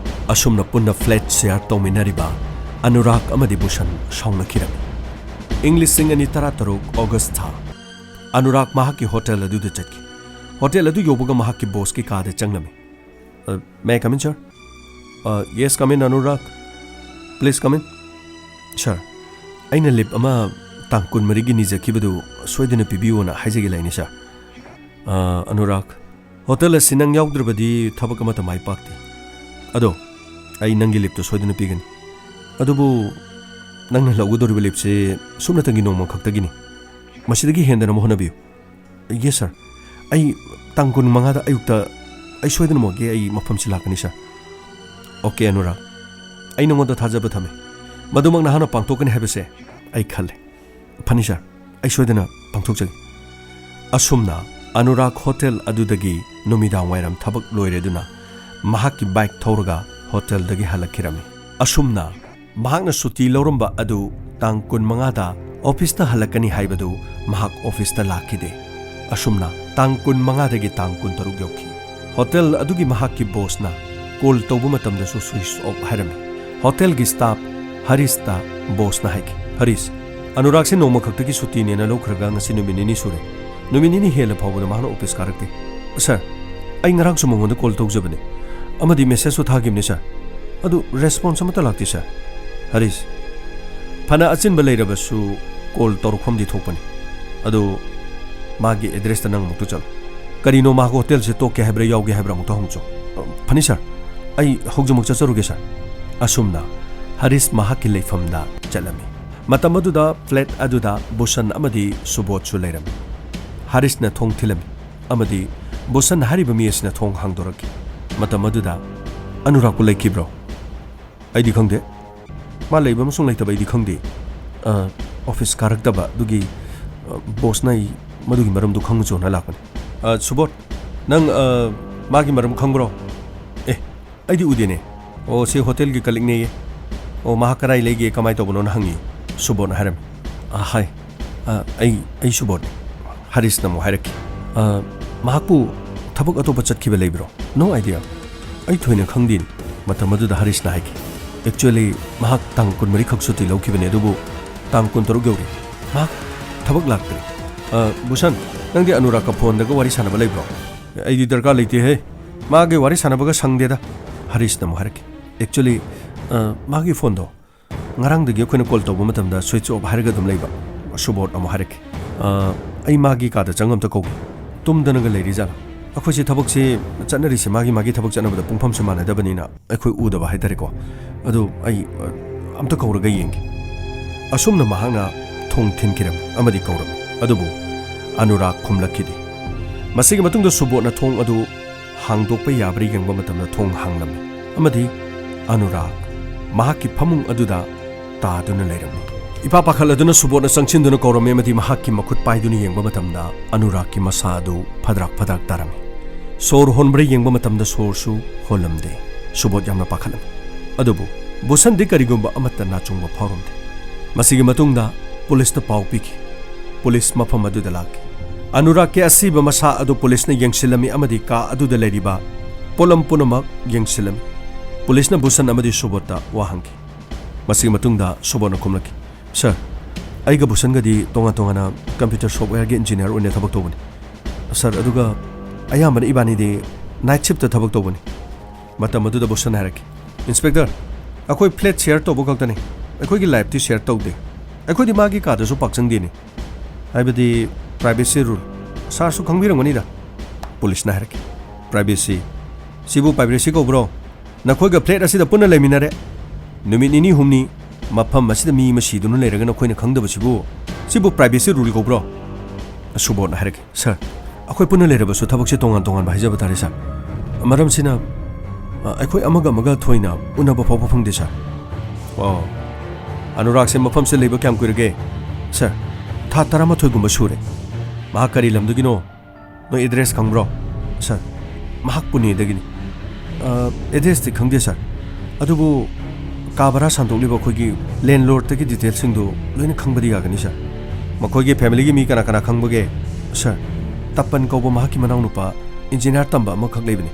ꯑꯁꯨꯝꯅ ꯄꯨꯟꯅ flat share ꯇꯧꯃꯤꯟꯅꯔꯤꯕ ꯑꯅꯨꯔꯥꯒ ꯑꯃꯗꯤ ꯕꯨꯁꯟ ꯁꯥꯎꯅꯈꯤꯔꯝꯃꯤ꯫ ꯏꯪ ꯂꯤꯁꯤꯡ ꯑꯅꯤ ꯇꯔꯥꯇꯔꯨꯛ August ꯊꯥ꯫ ꯑꯅꯨꯔꯥꯒ ꯃꯍꯥꯛꯀꯤ ꯍꯣꯇꯦꯜ ꯑꯗꯨꯗ ꯆꯠꯈꯤ꯫ ꯍꯣꯇꯦꯜ ꯑꯗꯨ ꯌꯧꯕꯒ ꯃꯍꯥꯛꯀꯤ ꯕꯣꯁꯀꯤ ꯀꯥꯗ ꯆꯪꯂꯝꯃꯤ꯫ "Uh, may I come in, sir?" "Uh, yes, come in, Anurag. Please come in." "Sir, ꯑꯩꯅ ꯂꯤꯞ ꯑꯃ ꯇꯥꯡ ꯀꯨꯟꯃꯔꯤꯒꯤ ꯅꯤꯖꯈꯤꯕꯗꯨ ꯁꯣꯏꯗꯅ ꯄꯤꯕꯤꯌꯨꯅ ꯍꯥꯏꯖꯒꯦ ꯂꯩꯅꯤ, sir." "ꯑ, ꯑꯅꯨꯔꯥꯒ, ꯍꯣꯇꯦꯜ ꯑꯁꯤ ꯅꯪ ꯌꯥꯎꯗ꯭ꯔꯕꯗꯤ ꯊꯕꯛ ꯑꯃꯠꯇ ꯃꯥꯏ ꯄꯥꯛꯇꯦ꯫ ꯑꯗꯣ, ꯑꯩ ꯅꯪꯒꯤ ꯂꯤꯞꯇꯨ ꯁꯣꯏꯗꯅ ꯄꯤꯒꯅꯤ꯫ ꯑꯗꯨꯕꯨ ꯅꯪꯅ ꯂꯧꯒꯗꯧꯔꯤꯕ ꯂꯤꯞꯁꯤ ꯁꯨꯞꯅꯇꯪꯒꯤ ꯅꯣꯡꯃ ꯈꯛꯇꯒꯤꯅꯤ꯫ ꯃꯁꯤꯗꯒꯤ ꯍꯦꯟꯗꯅꯕ ꯍꯣꯠꯅꯕꯤꯌꯨ꯫" "Yes, sir꯫ ꯑꯩ ꯇꯥꯡ ꯀꯨꯟꯃꯉꯥꯗ ꯑꯌꯨꯛꯇ ꯑꯩ ꯁꯣꯏꯗꯅꯃꯛꯀꯤ ꯑꯩ ꯃꯐꯝꯁꯤ ꯂꯥꯛꯀꯅꯤ, sir꯫" "Okay, ꯑꯅꯨꯔꯥꯒ, ꯑꯩ ꯅꯉꯣꯟꯗ ꯊꯥꯖꯕ ꯊꯝꯃꯤ꯫ ꯃꯗꯨꯃꯛ ꯅꯍꯥꯛꯅ ꯄꯥꯡꯊꯣꯛꯀꯅꯤ ꯍꯥꯏꯕꯁꯦ ꯑꯩ ꯈꯜꯂꯦ꯫" "ꯐꯅꯤ, sir꯫ ꯑꯩ ꯁꯣꯏꯗꯅ ꯄꯥꯡꯊꯣꯛꯆꯒꯦ꯫" ꯑꯁꯨꯝꯅ ꯑꯅꯨꯔꯥꯒ ꯍꯣꯇꯦꯜ ꯑꯗꯨꯗꯒꯤ ꯅꯨꯃꯤꯗꯥꯡ ꯋꯥꯏꯔꯝ ꯊꯕꯛ ꯂꯣꯏꯔꯗꯨꯅ ꯃꯍꯥꯛꯀꯤ ꯕꯥꯏꯛ ꯊꯧꯔꯒ ꯍꯣꯇꯦꯜꯗꯒꯤ ꯍꯜꯂꯛꯈꯤꯔꯝꯃꯤ꯫ ꯑꯁꯨꯝꯅ ꯃꯍꯥꯛꯅ ꯁꯨꯇꯤ ꯂꯧꯔꯝꯕ ꯑꯗꯨ ꯇꯥꯡ ꯀꯨꯟꯃꯉꯥꯗ ꯑꯣꯐꯤꯁꯇ ꯍꯜꯂꯛꯀꯅꯤ ꯍꯥꯏꯕꯗꯨ ꯃꯍꯥꯛ ꯑꯣꯐꯤꯁꯇ ꯂꯥꯛꯈꯤꯗꯦ꯫ ꯑꯁꯨꯝꯅ ꯇꯥꯡ ꯀꯨꯟꯃꯉꯥꯗꯒꯤ ꯇꯥꯡ ꯀꯨꯟꯇꯔꯨꯛ ꯌꯧꯈꯤ꯫ ꯍꯣꯇꯦꯜ ꯑꯗꯨꯒꯤ ꯃꯍꯥꯛꯀꯤ ꯕꯣꯁꯅ ꯀꯣꯜ ꯇꯧꯕ ꯃꯇꯝꯗꯁꯨ ꯁ꯭ꯋꯤꯆ ꯑꯣꯐ ꯍꯥꯏꯔꯝꯃꯤ꯫ ꯍꯣꯇꯦꯜꯒꯤ ꯁ꯭ꯇꯥꯐ ꯍꯔꯤꯁꯇ ꯕꯣꯁꯅ ꯍꯥꯏꯈꯤ, "ꯍꯔꯤꯁ, ꯑꯅꯨꯔꯥꯒꯁꯦ ꯅꯣꯡꯃ ꯈꯛꯇꯒꯤ ꯁꯨꯇꯤꯅꯦꯅ ꯂꯧꯈ꯭ꯔꯒ ꯉꯁꯤ ꯅꯨꯃꯤꯠ ꯅꯤꯅꯤ ꯁꯨꯔꯦ꯫ ꯅꯨꯃꯤꯠ ꯅꯤꯅꯤ ꯍꯦꯜꯂ ꯐꯥꯎꯕꯗ ꯃꯍꯥꯛꯅ ꯑꯣꯐꯤꯁ ꯀꯥꯔꯛꯇꯦ꯫ ꯁꯥꯔ, ꯑꯩ ꯉꯔꯥꯡꯁꯨ ꯃꯉꯣꯟꯗ ꯀꯣꯜ ꯇꯧꯖꯕꯅꯦ, ꯑꯃꯗꯤ ꯃꯦꯁꯦꯖꯁꯨ ꯊꯥꯈꯤꯕꯅꯤ, ꯁꯥꯔ꯫ ꯑꯗꯨ ꯔꯦꯁꯄꯣꯟꯁ ꯑꯃꯠꯇ ꯂꯥꯛꯇꯦ, ꯁꯥꯔ꯫" "ꯍꯔꯤꯁ, ꯐꯅ ꯑꯆꯤꯟꯕ ꯂꯩꯔꯕꯁꯨ ꯀꯣꯜ ꯇꯧꯔꯛꯐꯝꯗꯤ ꯊꯣꯛꯄꯅꯤ꯫ ꯑꯗꯨ ꯃꯥꯒꯤ ꯑꯦꯗ꯭ꯔꯦꯁꯇ ꯅꯪ ꯑꯃꯨꯛꯇ ꯆꯠꯂꯣ꯫ ꯀꯔꯤꯅꯣ, ꯃꯍꯥꯛ ꯍꯣꯇꯦꯜꯁꯦ ꯇꯣꯛꯀꯦ ꯍꯥꯏꯕ꯭ꯔꯥ, ꯌꯥꯎꯒꯦ ꯍꯥꯏꯕ꯭ꯔꯥ, ꯑꯃꯨꯛꯇ ꯍꯪꯆꯣ꯫" "ꯐꯅꯤ, ꯁꯥꯔ꯫ ꯑꯩ ꯍꯧꯖꯤꯛꯃꯛ ꯆꯠꯆꯔꯨꯒꯦ, ꯁꯥꯔ꯫" ꯑꯁꯨꯝꯅ ꯍꯔꯤꯁ ꯃꯍꯥꯛꯀꯤ ꯂꯩꯐꯝꯗ ꯆꯠꯂꯝꯃꯤ꯫ ꯃꯇꯝ ꯑꯗꯨꯗ ꯐ꯭ꯂꯦꯠ ꯑꯗꯨꯗ ꯕꯨꯁꯟ ꯑꯃꯗꯤ ꯁꯨꯕꯣꯙꯁꯨ ꯂꯩꯔꯝꯃꯤ꯫ ꯍꯔꯤꯁꯅ ꯊꯣꯡ ꯊꯤꯜꯂꯝꯃꯤ ꯑꯃꯗꯤ ꯕꯨꯁꯟ ꯍꯥꯏꯔꯤꯕ ꯃꯤ ꯑꯁꯤꯅ ꯊꯣꯡ ꯍꯥꯡꯗꯣꯔꯛꯈꯤ꯫ ꯃꯇꯝ ꯑꯗꯨꯗ, "ꯑꯅꯨꯔꯥꯒꯄꯨ ꯂꯩꯈꯤꯕ꯭ꯔꯣ?" "ꯑꯩꯗꯤ ꯈꯪꯗꯦ꯫ ꯃꯥ ꯂꯩꯕ ꯑꯃꯁꯨꯡ ꯂꯩꯇꯕ ꯑꯩꯗꯤ ꯈꯪꯗꯦ꯫ ꯑ, ꯑꯣꯐꯤꯁ ꯀꯥꯔꯛꯇꯕ ꯑꯗꯨꯒꯤ, ꯑ, ꯕꯣꯁꯅ ꯑꯩ ꯃꯗꯨꯒꯤ ꯃꯔꯝꯗꯨ ꯈꯪꯉꯨꯆꯣꯅ ꯂꯥꯛꯄꯅꯤ꯫" "ꯑ, ꯁꯨꯕꯣꯙ, ꯅꯪ, ꯑ, ꯃꯥꯒꯤ ꯃꯔꯝ ꯈꯪꯕ꯭ꯔꯣ?" "ꯑꯦ, ꯑꯩꯗꯤ ꯎꯗꯦꯅꯦ꯫" "ꯑꯣ, ꯁꯤ ꯍꯣꯇꯦꯜꯒꯤ ꯀꯂꯤꯛꯅꯦꯌꯦ꯫ ꯑꯣ, ꯃꯍꯥꯛ ꯀꯗꯥꯏ ꯂꯩꯒꯦ, ꯀꯃꯥꯏ ꯇꯧꯕꯅꯣꯅ ꯍꯪꯉꯤ", ꯁꯨꯕꯣꯙꯅ ꯍꯥꯏꯔꯝꯃꯤ꯫ "ꯑ, ꯍꯥꯏ꯫ ꯑ, ꯑꯩ, ꯑꯩ ꯁꯨꯕꯣꯙꯅꯤ꯫" ꯍꯔꯤꯁꯅ ꯑꯃꯨꯛ ꯍꯥꯏꯔꯛꯈꯤ꯫ "ꯑ, ꯃꯍꯥꯛꯄꯨ ꯊꯕꯛ ꯑꯇꯣꯞꯄ ꯆꯠꯈꯤꯕ ꯂꯩꯕ꯭ꯔꯣ?" "No idea꯫ ꯑꯩ ꯊꯣꯏꯅ ꯈꯪꯗꯦꯅꯦ꯫" ꯃꯇꯝ ꯑꯗꯨꯗ ꯍꯔꯤꯁꯅ ꯍꯥꯏꯈꯤ, "Actually, ꯃꯍꯥꯛ ꯇꯥꯡ ꯀꯨꯟꯃꯔꯤ ꯈꯛ ꯁꯨꯇꯤ ꯂꯧꯈꯤꯕꯅꯤ, ꯑꯗꯨꯕꯨ ꯇꯥꯡ ꯀꯨꯟꯇꯔꯨꯛ ꯌꯧꯔꯦ꯫ ꯃꯍꯥꯛ ꯊꯕꯛ ꯂꯥꯛꯇ꯭ꯔꯦ꯫ ꯑ, ꯕꯨꯁꯟ, ꯅꯪꯗꯤ ꯑꯅꯨꯔꯥꯒꯀ ꯐꯣꯟꯗꯒ ꯋꯥꯔꯤ ꯁꯥꯟꯅꯕ ꯂꯩꯕ꯭ꯔꯣ?" "ꯑꯩꯗꯤ ꯗꯔꯀꯥꯔ ꯂꯩꯇꯦꯍꯦ꯫ ꯃꯥꯒ ꯋꯥꯔꯤ ꯁꯥꯟꯅꯕꯒ ꯁꯪꯗꯦꯗ꯫" ꯍꯔꯤꯁꯅ ꯑꯃꯨꯛ ꯍꯥꯏꯔꯛꯈꯤ꯫ "Actually, ꯑ, ꯃꯥꯒꯤ ꯐꯣꯟꯗꯣ ꯉꯔꯥꯡꯗꯒꯤ ꯑꯩꯈꯣꯏꯅ ꯀꯣꯜ ꯇꯧꯕ ꯃꯇꯝꯗ ꯁ꯭ꯋꯤꯆ ꯑꯣꯐ ꯍꯥꯏꯔꯒ ꯑꯗꯨꯝ ꯂꯩꯕ꯫" ꯁꯨꯕꯣꯙ ꯑꯃꯨꯛ ꯍꯥꯏꯔꯛꯈꯤ꯫ "ꯑ, ꯑꯩ ꯃꯥꯒꯤ ꯀꯥꯗ ꯆꯪꯉ ꯑꯝꯇ ꯀꯧꯒꯦ꯫ ꯇꯨꯝꯗꯅꯒ ꯂꯩꯔꯤꯖꯥꯠꯂꯥ? ꯑꯩꯈꯣꯏꯁꯦ ꯊꯕꯛꯁꯦ ꯆꯠꯅꯔꯤꯁꯦ ꯃꯥꯒꯤ ꯃꯥꯒꯤ ꯊꯕꯛ ꯆꯠꯅꯕꯗ ꯄꯨꯡꯐꯝꯁꯦ ꯃꯥꯟꯅꯗꯕꯅꯤꯅ ꯑꯩꯈꯣꯏ ꯎꯗꯕ ꯍꯥꯏꯇꯥꯔꯦꯀꯣ꯫ ꯑꯗꯨ ꯑꯩ, ꯑ, ꯑꯝꯇ ꯀꯧꯔꯒ ꯌꯦꯡꯒꯦ꯫" ꯑꯁꯨꯝꯅ ꯃꯍꯥꯛꯅ ꯊꯣꯡ ꯊꯤꯟꯈꯤꯔꯝꯃꯤ ꯑꯃꯗꯤ ꯀꯧꯔꯝꯃꯤ꯫ ꯑꯗꯨꯕꯨ ꯑꯅꯨꯔꯥꯒ ꯈꯨꯝꯂꯛꯈꯤꯗꯦ꯫ ꯃꯁꯤꯒꯤ ꯃꯇꯨꯡꯗ ꯁꯨꯕꯣꯙꯅ ꯊꯣꯡ ꯑꯗꯨ ꯍꯥꯡꯗꯣꯛꯄ ꯌꯥꯕ꯭ꯔꯥ ꯌꯦꯡꯕ ꯃꯇꯝꯗ ꯊꯣꯡ ꯍꯥꯡꯂꯝꯃꯤ ꯑꯃꯗꯤ ꯑꯅꯨꯔꯥꯒ ꯃꯍꯥꯛꯀꯤ ꯐꯃꯨꯡ ꯑꯗꯨꯗ ꯇꯥꯗꯨꯅ ꯂꯩꯔꯝꯃꯤ꯫ ꯏꯄꯥ ꯄꯥꯈꯠꯂꯗꯨꯅ ꯁꯨꯕꯣꯙꯅ ꯆꯪꯁꯤꯟꯗꯨꯅ ꯀꯧꯔꯝꯃꯤ ꯑꯃꯗꯤ ꯃꯍꯥꯛꯀꯤ ꯃꯈꯨꯠ ꯄꯥꯏꯗꯨꯅ ꯌꯦꯡꯕ ꯃꯇꯝꯗ ꯑꯅꯨꯔꯥꯒꯀꯤ ꯃꯁꯥ ꯑꯗꯨ ꯐꯗ꯭ꯔꯥꯛ ꯐꯗ꯭ꯔꯥꯛ ꯇꯥꯔꯝꯃꯤ꯫ ꯁꯣꯔ ꯍꯣꯟꯕ꯭ꯔꯥ ꯌꯦꯡꯕ ꯃꯇꯝꯗ ꯁꯣꯔꯁꯨ ꯍꯣꯜꯂꯝꯗꯦ꯫ ꯁꯨꯕꯣꯙ ꯌꯥꯝꯅ ꯄꯥꯈꯠꯂꯝꯃꯤ꯫ ꯑꯗꯨꯕꯨ ꯕꯨꯁꯟꯗꯤ ꯀꯔꯤꯒꯨꯝꯕ ꯑꯃꯠꯇ ꯅꯥꯆꯨꯡꯕ ꯐꯥꯎꯔꯝꯗꯦ꯫ ꯃꯁꯤꯒꯤ ꯃꯇꯨꯡꯗ ꯄꯨꯂꯤꯁꯇ ꯄꯥꯎ ꯄꯤꯈꯤ꯫ ꯄꯨꯂꯤꯁ ꯃꯐꯝ ꯑꯗꯨꯗ ꯂꯥꯛꯈꯤ꯫ ꯑꯅꯨꯔꯥꯒꯀꯤ ꯑꯁꯤꯕ ꯃꯁꯥ ꯑꯗꯨ ꯄꯨꯂꯤꯁꯅ ꯌꯦꯡꯁꯤꯜꯂꯝꯃꯤ ꯑꯃꯗꯤ ꯀꯥ ꯑꯗꯨꯗ ꯂꯩꯔꯤꯕ ꯄꯣꯠꯂꯝ ꯄꯨꯝꯅꯃꯛ ꯌꯦꯡꯁꯤꯜꯂꯝꯃꯤ꯫ ꯄꯨꯂꯤꯁꯅ ꯚꯨꯁꯟ ꯑꯃꯗꯤ ꯁꯨꯕꯣꯠꯇ ꯋꯥ ꯍꯪꯈꯤ꯫ ꯃꯁꯤꯒꯤ ꯃꯇꯨꯡꯗ ꯁꯨꯕꯣꯠꯅ ꯈꯨꯝꯂꯛꯈꯤ, "ꯁꯥꯔ, ꯑꯩꯒ ꯚꯨꯁꯟꯒꯗꯤ ꯇꯣꯉꯥꯟ ꯇꯣꯉꯥꯟꯅ computer softwareꯒꯤ engineer ꯑꯣꯏꯅ ꯊꯕꯛ ꯇꯧꯕꯅꯤ, ꯁꯥꯔ, ꯑꯗꯨꯒ ꯑꯌꯥꯝꯕꯅ ꯏꯕꯥꯅꯤꯗꯤ night shiftꯇ ꯊꯕꯛ ꯇꯧꯕꯅꯤ꯫" ꯃꯇꯝ ꯑꯗꯨꯗ ꯚꯨꯁꯟ ꯍꯥꯏꯔꯛꯈꯤ, "Inspector, ꯑꯩꯈꯣꯏ flat share ꯇꯧꯕ ꯈꯛꯇꯅꯤ, ꯑꯩꯈꯣꯏꯒꯤ lifeꯇꯤ share ꯇꯧꯗꯦ꯫ ꯑꯩꯈꯣꯏꯗꯤ ꯃꯥꯒꯤ ꯀꯥꯗꯁꯨ ꯄꯥꯛ ꯆꯪꯗꯦꯅꯤ, ꯍꯥꯏꯕꯗꯤ privacy rule꯫ ꯁꯥꯔꯁꯨ ꯈꯪꯕꯤꯔꯝꯒꯅꯤꯗ꯫" ꯄꯨꯂꯤꯁꯅ ꯍꯥꯏꯔꯛꯈꯤ, "Privacy? ꯁꯤꯕꯨ privacy ꯀꯧꯕ꯭ꯔꯣ? ꯅꯈꯣꯏꯒ flat ꯑꯁꯤꯗ ꯄꯨꯟꯅ ꯂꯩꯃꯤꯟꯅꯔꯦ, ꯅꯨꯃꯤꯠ ꯅꯤꯅꯤ ꯍꯨꯝꯅꯤ ꯃꯐꯝ ꯑꯁꯤꯗ ꯃꯤ ꯑꯃ ꯁꯤꯗꯨꯅ ꯂꯩꯔꯒ ꯅꯈꯣꯏꯅ ꯈꯪꯗꯕꯁꯤꯕꯨ, ꯁꯤꯕꯨ privacy rule ꯀꯧꯕ꯭ꯔꯣ?" ꯁꯨꯕꯣꯠꯅ ꯍꯥꯏꯔꯛꯈꯤ, "ꯁꯥꯔ, ꯑꯩꯈꯣꯏ ꯄꯨꯟꯅ ꯂꯩꯔꯕꯁꯨ ꯊꯕꯛꯁꯦ ꯇꯣꯉꯥꯟ ꯇꯣꯉꯥꯟꯕ ꯍꯥꯏꯖꯕ ꯇꯥꯔꯦ, ꯁꯥꯔ꯫ ꯃꯔꯝꯁꯤꯅ, ꯑ, ꯑꯩꯈꯣꯏ ꯑꯃꯒ ꯑꯃꯒ ꯊꯣꯏꯅ ꯎꯅꯕ ꯐꯥꯎꯕ ꯐꯪꯗꯦ, ꯁꯥꯔ꯫" "ꯑꯣ, ꯑꯅꯨꯔꯥꯒꯁꯦ ꯃꯐꯝꯁꯤꯗ ꯂꯩꯕ ꯀꯌꯥꯝ ꯀꯨꯏꯔꯒꯦ?" "ꯁꯥꯔ, ꯊꯥ ꯇꯔꯥꯃꯥꯊꯣꯏꯒꯨꯝꯕ ꯁꯨꯔꯦ꯫" "ꯃꯍꯥꯛ ꯀꯔꯤ ꯂꯝꯗꯒꯤꯅꯣ? ꯅꯣꯏ address ꯈꯪꯕ꯭ꯔꯣ?" "ꯁꯥꯔ, ꯃꯍꯥꯛ ꯄꯨꯅꯦꯗꯒꯤꯅꯤ꯫" "ꯑ, addressꯇꯤ ꯈꯪꯗꯦ, ꯁꯥꯔ, ꯑꯗꯨꯕꯨ ꯀꯥ ꯚꯔꯥ ꯁꯥꯟꯗꯣꯛꯂꯤꯕ ꯑꯩꯈꯣꯏꯒꯤ landlordꯇꯒꯤ detailꯁꯤꯡꯗꯨ ꯂꯣꯏꯅ ꯈꯪꯕꯗꯤ ꯌꯥꯒꯅꯤ, ꯁꯥꯔ꯫" "ꯃꯈꯣꯏꯒꯤ familyꯒꯤ ꯃꯤ ꯀꯅꯥ ꯀꯅꯥ ꯈꯪꯕꯒꯦ?" "ꯁꯥꯔ, ꯇꯄꯟ ꯀꯧꯕ ꯃꯍꯥꯛꯀꯤ ꯃꯅꯥꯎꯅꯨꯄꯥ engineer ꯇꯝꯕ ꯑꯃꯈꯛ ꯂꯩꯕꯅꯤ꯫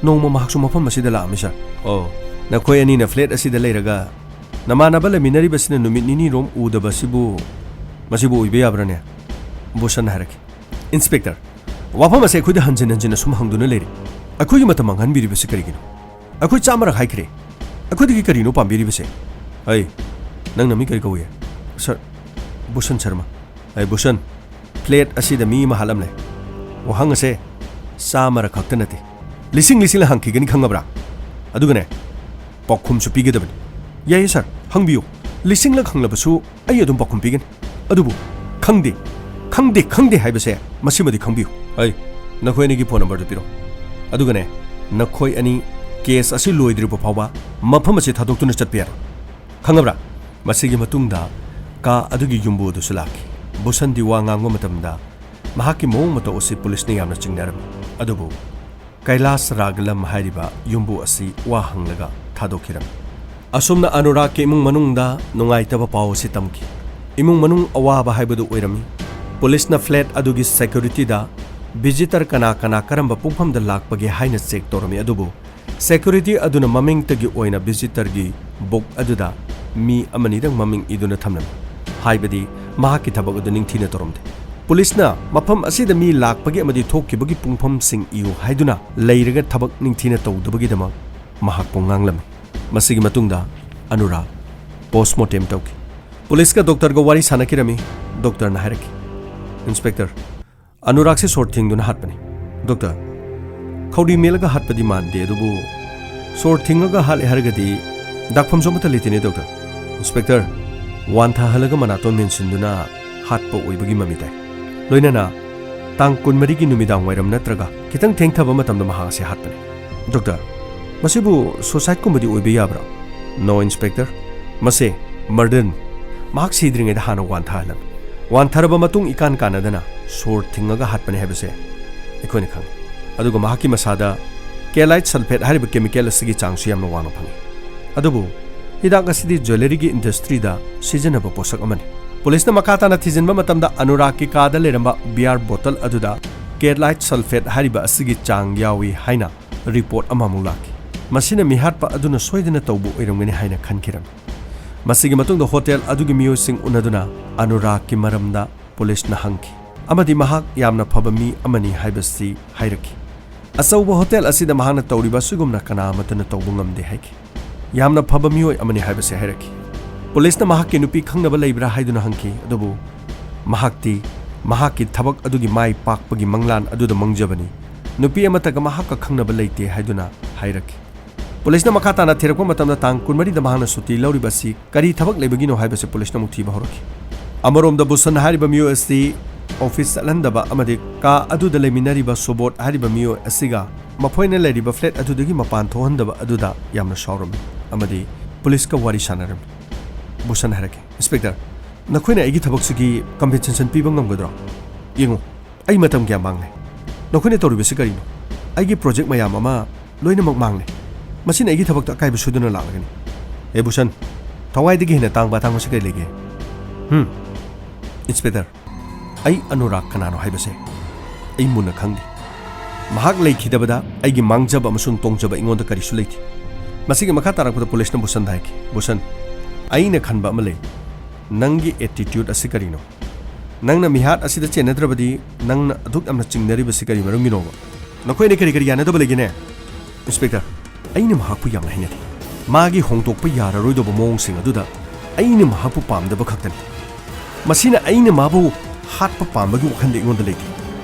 ꯅꯣꯡꯃ ꯃꯍꯥꯛꯁꯨ ꯃꯐꯝ ꯑꯁꯤꯗ ꯂꯥꯛꯑꯝꯃꯤ, ꯁꯥꯔ꯫" "ꯑꯣ, ꯅꯈꯣꯏ ꯑꯅꯤꯅ flat ꯑꯁꯤꯗ ꯂꯩꯔꯒ ꯅꯃꯥꯟꯅꯕ ꯂꯩꯃꯤꯟꯅꯔꯤꯕꯁꯤꯅ ꯅꯨꯃꯤꯠ ꯅꯤꯅꯤꯔꯣꯝ ꯎꯗꯕꯁꯤꯕꯨ, ꯃꯁꯤꯕꯨ ꯑꯣꯏꯕ ꯌꯥꯕ꯭ꯔꯥꯅꯦ?" ꯚꯨꯁꯟꯅ ꯍꯥꯏꯔꯛꯈꯤ꯫ "Inspector, ꯋꯥꯐꯝ ꯑꯁꯦ ꯑꯩꯈꯣꯏꯗ ꯍꯟꯖꯤꯟ ꯍꯟꯖꯤꯟꯅ ꯁꯨꯝ ꯍꯪꯗꯨꯅ ꯂꯩꯔꯦ꯫ ꯑꯩꯈꯣꯏꯒꯤ ꯃꯇꯝ ꯃꯥꯡꯍꯟꯕꯤꯔꯤꯕꯁꯤ ꯀꯔꯤꯒꯤꯅꯣ? ꯑꯩꯈꯣꯏ ꯆꯥꯝꯃꯔꯛ ꯍꯥꯏꯈ꯭ꯔꯦ꯫ ꯑꯩꯈꯣꯏꯗꯒꯤ ꯀꯔꯤꯅꯣ ꯄꯥꯝꯕꯤꯔꯤꯕꯁꯦ? ꯑꯩ, ꯅꯪ ꯅꯃꯤꯡ ꯀꯔꯤ ꯀꯧꯏ?" "ꯁꯥꯔ, ꯚꯨꯁꯟ ꯁꯔꯃ꯫" "ꯑꯩ ꯚꯨꯁꯟ, flat ꯑꯁꯤꯗ ꯃꯤ ꯑꯃ ꯍꯥꯠꯂꯝꯂꯦ꯫ ꯋꯥꯍꯪ ꯑꯁꯦ ꯆꯥꯝꯃꯔꯛ ꯈꯛꯇ ꯅꯠꯇꯦ, ꯂꯤꯁꯤꯡ ꯂꯤꯁꯤꯡꯂ ꯍꯪꯈꯤꯒꯅꯤ, ꯈꯪꯉꯕ꯭ꯔꯥ? ꯑꯗꯨꯒꯅꯦ, ꯄꯥꯎꯈꯨꯝꯁꯨ ꯄꯤꯒꯗꯕꯅꯤ꯫" "ꯌꯥꯏꯌꯦ, ꯁꯥꯔ, ꯍꯪꯕꯤꯌꯨ꯫ ꯂꯤꯁꯤꯡꯂꯛ ꯍꯪꯂꯕꯁꯨ ꯑꯩ ꯑꯗꯨꯝ ꯄꯥꯎꯈꯨꯝ ꯄꯤꯒꯅꯤ꯫ ꯑꯗꯨꯕꯨ ꯈꯪꯗꯦ, ꯈꯪꯗꯦ, ꯈꯪꯗꯦ ꯍꯥꯏꯕꯁꯦ ꯃꯁꯤꯃꯗꯤ ꯈꯪꯕꯤꯌꯨ꯫" "ꯑꯩ, ꯅꯈꯣꯏ ꯑꯅꯤꯒꯤ phone numberꯗꯨ ꯄꯤꯔꯣ꯫ ꯑꯗꯨꯒꯅꯦ, ꯅꯈꯣꯏ ꯑꯅꯤ case ꯑꯁꯤ ꯂꯣꯏꯗ꯭ꯔꯤꯕ ꯐꯥꯎꯕ ꯃꯐꯝ ꯑꯁꯤ ꯊꯥꯗꯣꯛꯇꯨꯅ ꯆꯠꯄ ꯌꯥꯔꯣꯏ꯫ ꯈꯪꯉꯕ꯭ꯔꯥ?" ꯃꯁꯤꯒꯤ ꯃꯇꯨꯡꯗ ꯀꯥ ꯑꯗꯨꯒꯤ ꯌꯨꯝꯕꯨ ꯑꯗꯨꯁꯨ ꯂꯥꯛꯈꯤ꯫ ꯚꯨꯁꯟꯗꯤ ꯋꯥ ꯉꯥꯡꯕ ꯃꯇꯝꯗ ꯃꯍꯥꯛꯀꯤ ꯃꯑꯣꯡ ꯃꯇꯧ ꯑꯁꯤ ꯄꯨꯂꯤꯁꯅ ꯌꯥꯝꯅ ꯆꯤꯡꯅꯔꯝꯃꯤ꯫ ꯑꯗꯨꯕꯨ ꯀꯩꯂꯥꯁ ꯔꯥꯒꯂꯝ ꯍꯥꯏꯔꯤꯕ ꯌꯨꯝꯕꯨ ꯑꯁꯤ ꯋꯥ ꯍꯪꯂꯒ ꯊꯥꯗꯣꯛꯈꯤꯔꯝꯃꯤ꯫ ꯑꯁꯨꯝꯅ ꯑꯅꯨꯔꯥꯒꯀꯤ ꯏꯃꯨꯡ ꯃꯅꯨꯡꯗ ꯅꯨꯡꯉꯥꯏꯇꯕ ꯄꯥꯎ ꯑꯁꯤ ꯇꯝꯈꯤ꯫ ꯏꯃꯨꯡ ꯃꯅꯨꯡ ꯑꯋꯥꯕ ꯍꯥꯏꯕꯗꯨ ꯑꯣꯏꯔꯝꯃꯤ꯫ ꯄꯨꯂꯤꯁꯅ ꯐ꯭ꯂꯦꯠ ꯑꯗꯨꯒꯤ ꯁꯦꯀ꯭ꯌꯨꯔꯤꯇꯤꯗ ꯚꯤꯖꯤꯇꯔ ꯀꯅꯥ ꯀꯅꯥ ꯀꯔꯝꯕ ꯄꯨꯡꯐꯝꯗ ꯂꯥꯛꯄꯒꯦ ꯍꯥꯏꯅ ꯆꯦꯛ ꯇꯧꯔꯝꯃꯤ, ꯑꯗꯨꯕꯨ ꯁꯦꯀ꯭ꯌꯨꯔꯤꯇꯤ ꯑꯗꯨꯅ ꯃꯃꯤꯡꯇꯒꯤ ꯑꯣꯏꯅ ꯚꯤꯖꯤꯇꯔꯒꯤ ꯕꯨꯛ ꯑꯗꯨꯗ ꯃꯤ ꯑꯃꯅꯤꯗꯪ ꯃꯃꯤꯡ ꯏꯗꯨꯅ ꯊꯝꯂꯝꯃꯤ꯫ ꯍꯥꯏꯕꯗꯤ ꯃꯍꯥꯛꯀꯤ ꯊꯕꯛ ꯑꯗꯨ ꯅꯤꯡꯊꯤꯅ ꯇꯧꯔꯝꯗꯦ꯫ ꯄꯨꯂꯤꯁꯅ ꯃꯐꯝ ꯑꯁꯤꯗ ꯃꯤ ꯂꯥꯛꯄꯒꯤ ꯑꯃꯗꯤ ꯊꯣꯛꯈꯤꯕꯒꯤ ꯄꯨꯡꯐꯝꯁꯤꯡ ꯏꯌꯨ ꯍꯥꯏꯗꯨꯅ ꯂꯩꯔꯒ ꯊꯕꯛ ꯅꯤꯡꯊꯤꯅ ꯇꯧꯗꯕꯒꯤꯗꯃꯛ ꯃꯍꯥꯛꯄꯨ ꯉꯥꯡꯂꯝꯃꯤ꯫ ꯃꯁꯤꯒꯤ ꯃꯇꯨꯡꯗ ꯑꯅꯨꯔꯥꯒ ꯄꯣꯁꯃꯣꯔꯇꯦꯝ ꯇꯧꯈꯤ꯫ ꯄꯨꯂꯤꯁꯀ ꯗꯣꯛꯇꯔꯒ ꯋꯥꯔꯤ ꯁꯥꯟꯅꯈꯤꯔꯝꯃꯤ꯫ ꯗꯣꯛꯇꯔꯅ ꯍꯥꯏꯔꯛꯈꯤ, "ꯏꯟꯁꯄꯦꯛꯇꯔ, ꯑꯅꯨꯔꯥꯒꯁꯦ ꯁꯣꯔ ꯊꯤꯡꯗꯨꯅ ꯍꯥꯠꯄꯅꯤ꯫" "ꯗꯣꯛꯇꯔ, ꯈꯧꯔꯤ ꯃꯦꯠꯂꯒ ꯍꯥꯠꯄꯗꯤ ꯃꯥꯟꯗꯦ, ꯑꯗꯨꯕꯨ ꯁꯣꯔ ꯊꯤꯡꯉꯒ ꯍꯥꯠꯂꯦ ꯍꯥꯏꯔꯒꯗꯤ ꯗꯥꯛꯐꯝꯁꯨ ꯑꯃꯠꯇ ꯂꯩꯇꯦꯅꯦ, ꯗꯣꯛꯇꯔ꯫" "ꯏꯟꯁꯄꯦꯛꯇꯔ, ꯋꯥꯟꯊꯍꯜꯂꯒ ꯃꯅꯥꯇꯣꯟ ꯃꯦꯟꯁꯤꯟꯗꯨꯅ ꯍꯥꯠꯄ ꯑꯣꯏꯕꯒꯤ ꯃꯃꯤ ꯇꯥꯏ꯫ ꯂꯣꯏꯅꯅ ꯇꯥꯡ ꯀꯨꯟꯃꯔꯤꯒꯤ ꯅꯨꯃꯤꯗꯥꯡ ꯋꯥꯏꯔꯝ ꯅꯠꯇ꯭ꯔꯒ ꯈꯤꯇꯪ ꯊꯦꯡꯊꯕ ꯃꯇꯝꯗ ꯃꯍꯥꯛ ꯑꯁꯤ ꯍꯥꯠꯄꯅꯤ꯫" "ꯗꯣꯛꯇꯔ, ꯃꯁꯤꯕꯨ ꯁꯨꯁꯥꯏꯗꯀꯨꯝꯕꯗꯤ ꯑꯣꯏꯕ ꯌꯥꯕ꯭ꯔꯥ?" "ꯅꯣ, ꯏꯟꯁꯄꯦꯛꯇꯔ, ꯃꯁꯦ ꯃꯔꯗꯔꯅꯤ꯫ ꯃꯍꯥꯛ ꯁꯤꯗ꯭ꯔꯤꯉꯩꯗ ꯍꯥꯟꯅ ꯋꯥꯟꯊꯍꯜꯂꯝꯃꯤ꯫ ꯋꯥꯟꯊꯔꯕ ꯃꯇꯨꯡ ꯏꯀꯥꯟ ꯀꯥꯟꯅꯗꯅ ꯁꯣꯔ ꯊꯤꯡꯉꯒ ꯍꯥꯠꯄꯅꯤ ꯍꯥꯏꯕꯁꯦ ꯑꯩꯈꯣꯏꯅ ꯈꯪꯉꯤ꯫ ꯑꯗꯨꯒ ꯃꯍꯥꯛꯀꯤ ꯃꯁꯥꯗ ꯀꯦꯂꯥꯏꯠ ꯁꯜꯐꯦꯠ ꯍꯥꯏꯔꯤꯕ ꯀꯦꯃꯤꯀꯦꯜ ꯑꯁꯤꯒꯤ ꯆꯥꯡꯁꯨ ꯌꯥꯝꯅ ꯋꯥꯡꯅ ꯐꯪꯉꯤ꯫ ꯑꯗꯨꯕꯨ ꯍꯤꯗꯥꯛ ꯑꯁꯤꯗꯤ ꯖ꯭ꯋꯦꯂꯔꯤꯒꯤ ꯏꯟꯗꯁꯇ꯭ꯔꯤꯗ ꯁꯤꯖꯤꯟꯅꯕ ꯄꯣꯠꯁꯛ ꯑꯃꯅꯤ꯫" ꯄꯨꯂꯤꯁꯅ ꯃꯈꯥ ꯇꯥꯅ ꯊꯤꯖꯤꯟꯕ ꯃꯇꯝꯗ ꯑꯅꯨꯔꯥꯒꯀꯤ ꯀꯥꯗ ꯂꯩꯔꯝꯕ ꯕꯤꯌꯥꯔ ꯕꯣꯇꯜ ꯑꯗꯨꯗ ꯀꯦꯂꯥꯏꯠ ꯁꯜꯐꯦꯠ ꯍꯥꯏꯔꯤꯕ ꯑꯁꯤꯒꯤ ꯆꯥꯡ ꯌꯥꯎꯏ ꯍꯥꯏꯅ ꯔꯤꯄꯣꯔꯠ ꯑꯃꯃꯨꯛ ꯂꯥꯛꯈꯤ꯫ ꯃꯁꯤꯅ ꯃꯤꯍꯥꯠꯄ ꯑꯗꯨꯅ ꯁꯣꯏꯗꯅ ꯇꯧꯕ ꯑꯣꯏꯔꯝꯒꯅꯤ ꯍꯥꯏꯅ ꯈꯟꯈꯤꯔꯝꯃꯤ꯫ ꯃꯁꯤꯒꯤ ꯃꯇꯨꯡꯗ ꯍꯣꯇꯦꯜ ꯑꯗꯨꯒꯤ ꯃꯤꯑꯣꯏꯁꯤꯡ ꯎꯅꯗꯨꯅ ꯑꯅꯨꯔꯥꯒꯀꯤ ꯃꯔꯝꯗ ꯄꯨꯂꯤꯁꯅ ꯍꯪꯈꯤ ꯑꯃꯗꯤ ꯃꯍꯥꯛ ꯌꯥꯝꯅ ꯐꯕ ꯃꯤ ꯑꯃꯅꯤ ꯍꯥꯏꯕꯁꯤ ꯍꯥꯏꯔꯛꯈꯤ꯫ "ꯑꯆꯧꯕ ꯍꯣꯇꯦꯜ ꯑꯁꯤꯗ ꯃꯍꯥꯛꯅ ꯇꯧꯔꯤꯕ ꯑꯁꯤꯒꯨꯝꯅ ꯀꯅꯥ ꯑꯃꯠꯇꯅ ꯇꯧꯕ ꯉꯝꯗꯦ" ꯍꯥꯏꯈꯤ꯫ "ꯌꯥꯝꯅ ꯐꯕ ꯃꯤꯑꯣꯏ ꯑꯃꯅꯤ" ꯍꯥꯏꯕꯁꯤ ꯍꯥꯏꯔꯛꯈꯤ꯫ ꯄꯨꯂꯤꯁꯅ ꯃꯍꯥꯛꯀꯤ ꯅꯨꯄꯤ ꯈꯪꯅꯕ ꯂꯩꯕ꯭ꯔꯥ ꯍꯥꯏꯗꯨꯅ ꯍꯪꯈꯤ, ꯑꯗꯨꯕꯨ ꯃꯍꯥꯛꯇꯤ ꯃꯍꯥꯛꯀꯤ ꯊꯕꯛ ꯑꯗꯨꯒꯤ ꯃꯥꯏ ꯄꯥꯛꯄꯒꯤ ꯃꯪꯂꯥꯟ ꯑꯗꯨꯗ ꯃꯪꯖꯕꯅꯤ, ꯅꯨꯄꯤ ꯑꯃꯠꯇꯒ ꯃꯍꯥꯛꯀ ꯈꯪꯅꯕ ꯂꯩꯇꯦ ꯍꯥꯏꯗꯨꯅ ꯍꯥꯏꯔꯛꯈꯤ꯫ ꯄꯨꯂꯤꯁꯅ ꯃꯈꯥ ꯇꯥꯅ ꯊꯤꯔꯛꯄ ꯃꯇꯝꯗ ꯇꯥꯡ ꯀꯨꯟꯃꯔꯤꯗ ꯃꯍꯥꯛꯅ ꯁꯨꯇꯤ ꯂꯧꯔꯤꯕ ꯑꯁꯤ ꯀꯔꯤ ꯊꯕꯛ ꯂꯩꯕꯒꯤꯅꯣ ꯍꯥꯏꯕꯁꯤ ꯄꯨꯂꯤꯁꯅ ꯑꯃꯨꯛ ꯊꯤꯕ ꯍꯧꯔꯛꯈꯤ꯫ ꯑꯃꯔꯣꯝꯗ ꯕꯨꯁꯟ ꯍꯥꯏꯔꯤꯕ ꯃꯤꯑꯣꯏ ꯑꯁꯤ ꯑꯣꯐꯤꯁ ꯆꯠꯍꯟꯗꯕ ꯑꯃꯗꯤ ꯀꯥ ꯑꯗꯨꯗ ꯂꯩꯃꯤꯟꯅꯔꯤꯕ ꯁꯨꯕꯣꯙ ꯍꯥꯏꯔꯤꯕ ꯃꯤꯑꯣꯏ ꯑꯁꯤꯒ ꯃꯈꯣꯏꯅ ꯂꯩꯔꯤꯕ ꯐ꯭ꯂꯦꯠ ꯑꯗꯨꯗꯒꯤ ꯃꯄꯥꯟ ꯊꯣꯛꯍꯟꯗꯕ ꯑꯗꯨꯗ ꯌꯥꯝꯅ ꯁꯥꯎꯔꯝꯃꯤ ꯑꯃꯗꯤ ꯄꯨꯂꯤꯁꯀ ꯋꯥꯔꯤ ꯁꯥꯟꯅꯔꯝꯃꯤ꯫ ꯕꯨꯁꯟ ꯍꯥꯏꯔꯛꯈꯤ, "ꯏꯟꯁꯄꯦꯛꯇꯔ, ꯅꯈꯣꯏꯅ ꯑꯩꯒꯤ ꯊꯕꯛꯁꯤꯒꯤ ꯀꯝꯄꯦꯟꯁꯦꯁꯟ ꯄꯤꯕ ꯉꯝꯒꯗ꯭ꯔꯣ? ꯌꯦꯡꯉꯨ, ꯑꯩ ꯃꯇꯝ ꯀꯌꯥ ꯃꯥꯡꯂꯦ꯫ ꯅꯈꯣꯏꯅ ꯇꯧꯔꯤꯕꯁꯤ ꯀꯔꯤꯅꯣ? ꯑꯩꯒꯤ ꯄ꯭ꯔꯣꯖꯦꯛ ꯃꯌꯥꯝ ꯑꯃ ꯂꯣꯏꯅꯃꯛ ꯃꯥꯡꯂꯦ꯫ ꯃꯁꯤꯅ ꯑꯩꯒꯤ ꯊꯕꯛꯇ ꯑꯀꯥꯏꯕ ꯁꯣꯏꯗꯅ ꯂꯥꯛꯂꯒꯅꯤ꯫" "ꯑꯦ ꯕꯨꯁꯟ, ꯊꯋꯥꯏꯗꯒꯤ ꯍꯦꯟꯅ ꯇꯥꯡꯕ ꯑꯇꯥꯡꯕꯁꯤ ꯀꯔꯤ ꯂꯩꯒꯦ?" "ꯍꯝ, ꯏꯟꯁꯄꯦꯛꯇꯔ, ꯑꯩ ꯑꯅꯨꯔꯥꯒ ꯀꯅꯥꯅꯣ ꯍꯥꯏꯕꯁꯦ ꯑꯩ ꯃꯨꯟꯅ ꯈꯪꯗꯦ꯫ ꯃꯍꯥꯛ ꯂꯩꯈꯤꯗꯕꯗ ꯑꯩꯒꯤ ꯃꯥꯡꯖꯕ ꯑꯃꯁꯨꯡ ꯇꯣꯡꯖꯕ ꯑꯩꯉꯣꯟꯗ ꯀꯔꯤꯁꯨ ꯂꯩꯇꯦ꯫ ꯃꯁꯤꯒꯤ ꯃꯈꯥ ꯇꯥꯔꯛꯄꯗ ꯄꯨꯂꯤꯁꯅ ꯕꯨꯁꯟꯗ ꯍꯥꯏꯈꯤ, "ꯕꯨꯁꯟ, ꯑꯩꯅ ꯈꯟꯕ ꯑꯃ ꯂꯩ꯫ ꯅꯪꯒꯤ attitude ꯑꯁꯤ ꯀꯔꯤꯅꯣ? ꯅꯪꯅ ꯃꯤꯍꯥꯠ ꯑꯁꯤꯗ ꯆꯦꯟꯅꯗ꯭ꯔꯕꯗꯤ ꯅꯪꯅ ꯑꯗꯨꯛ ꯌꯥꯝꯅ ꯆꯤꯡꯅꯔꯤꯕꯁꯤ ꯀꯔꯤ ꯃꯔꯝꯒꯤꯅꯣꯕ? ꯅꯈꯣꯏ ꯑꯅꯤ ꯀꯔꯤ ꯀꯔꯤ ꯌꯥꯅꯗꯕ ꯂꯩꯒꯦꯅꯦ?" "ꯏꯟꯁꯄꯦꯛꯇꯔ, ꯑꯩꯅ ꯃꯍꯥꯛꯄꯨ ꯌꯥꯝꯅ ꯍꯩꯅꯗꯦ꯫ ꯃꯥꯒꯤ ꯍꯣꯡꯗꯣꯛꯄ ꯌꯥꯔꯔꯣꯏꯗꯕ ꯃꯑꯣꯡꯁꯤꯡ ꯑꯗꯨꯗ ꯑꯩꯅ ꯃꯍꯥꯛꯄꯨ ꯄꯥꯝꯗꯕ ꯈꯛꯇꯅꯤ꯫ ꯃꯁꯤꯅ ꯑꯩꯅ ꯃꯥꯕꯨ ꯍꯥꯠꯄ ꯄꯥꯝꯕꯒꯤ ꯋꯥꯈꯜꯗꯤ ꯑꯩꯉꯣꯟꯗ ꯂꯩꯇꯦ꯫"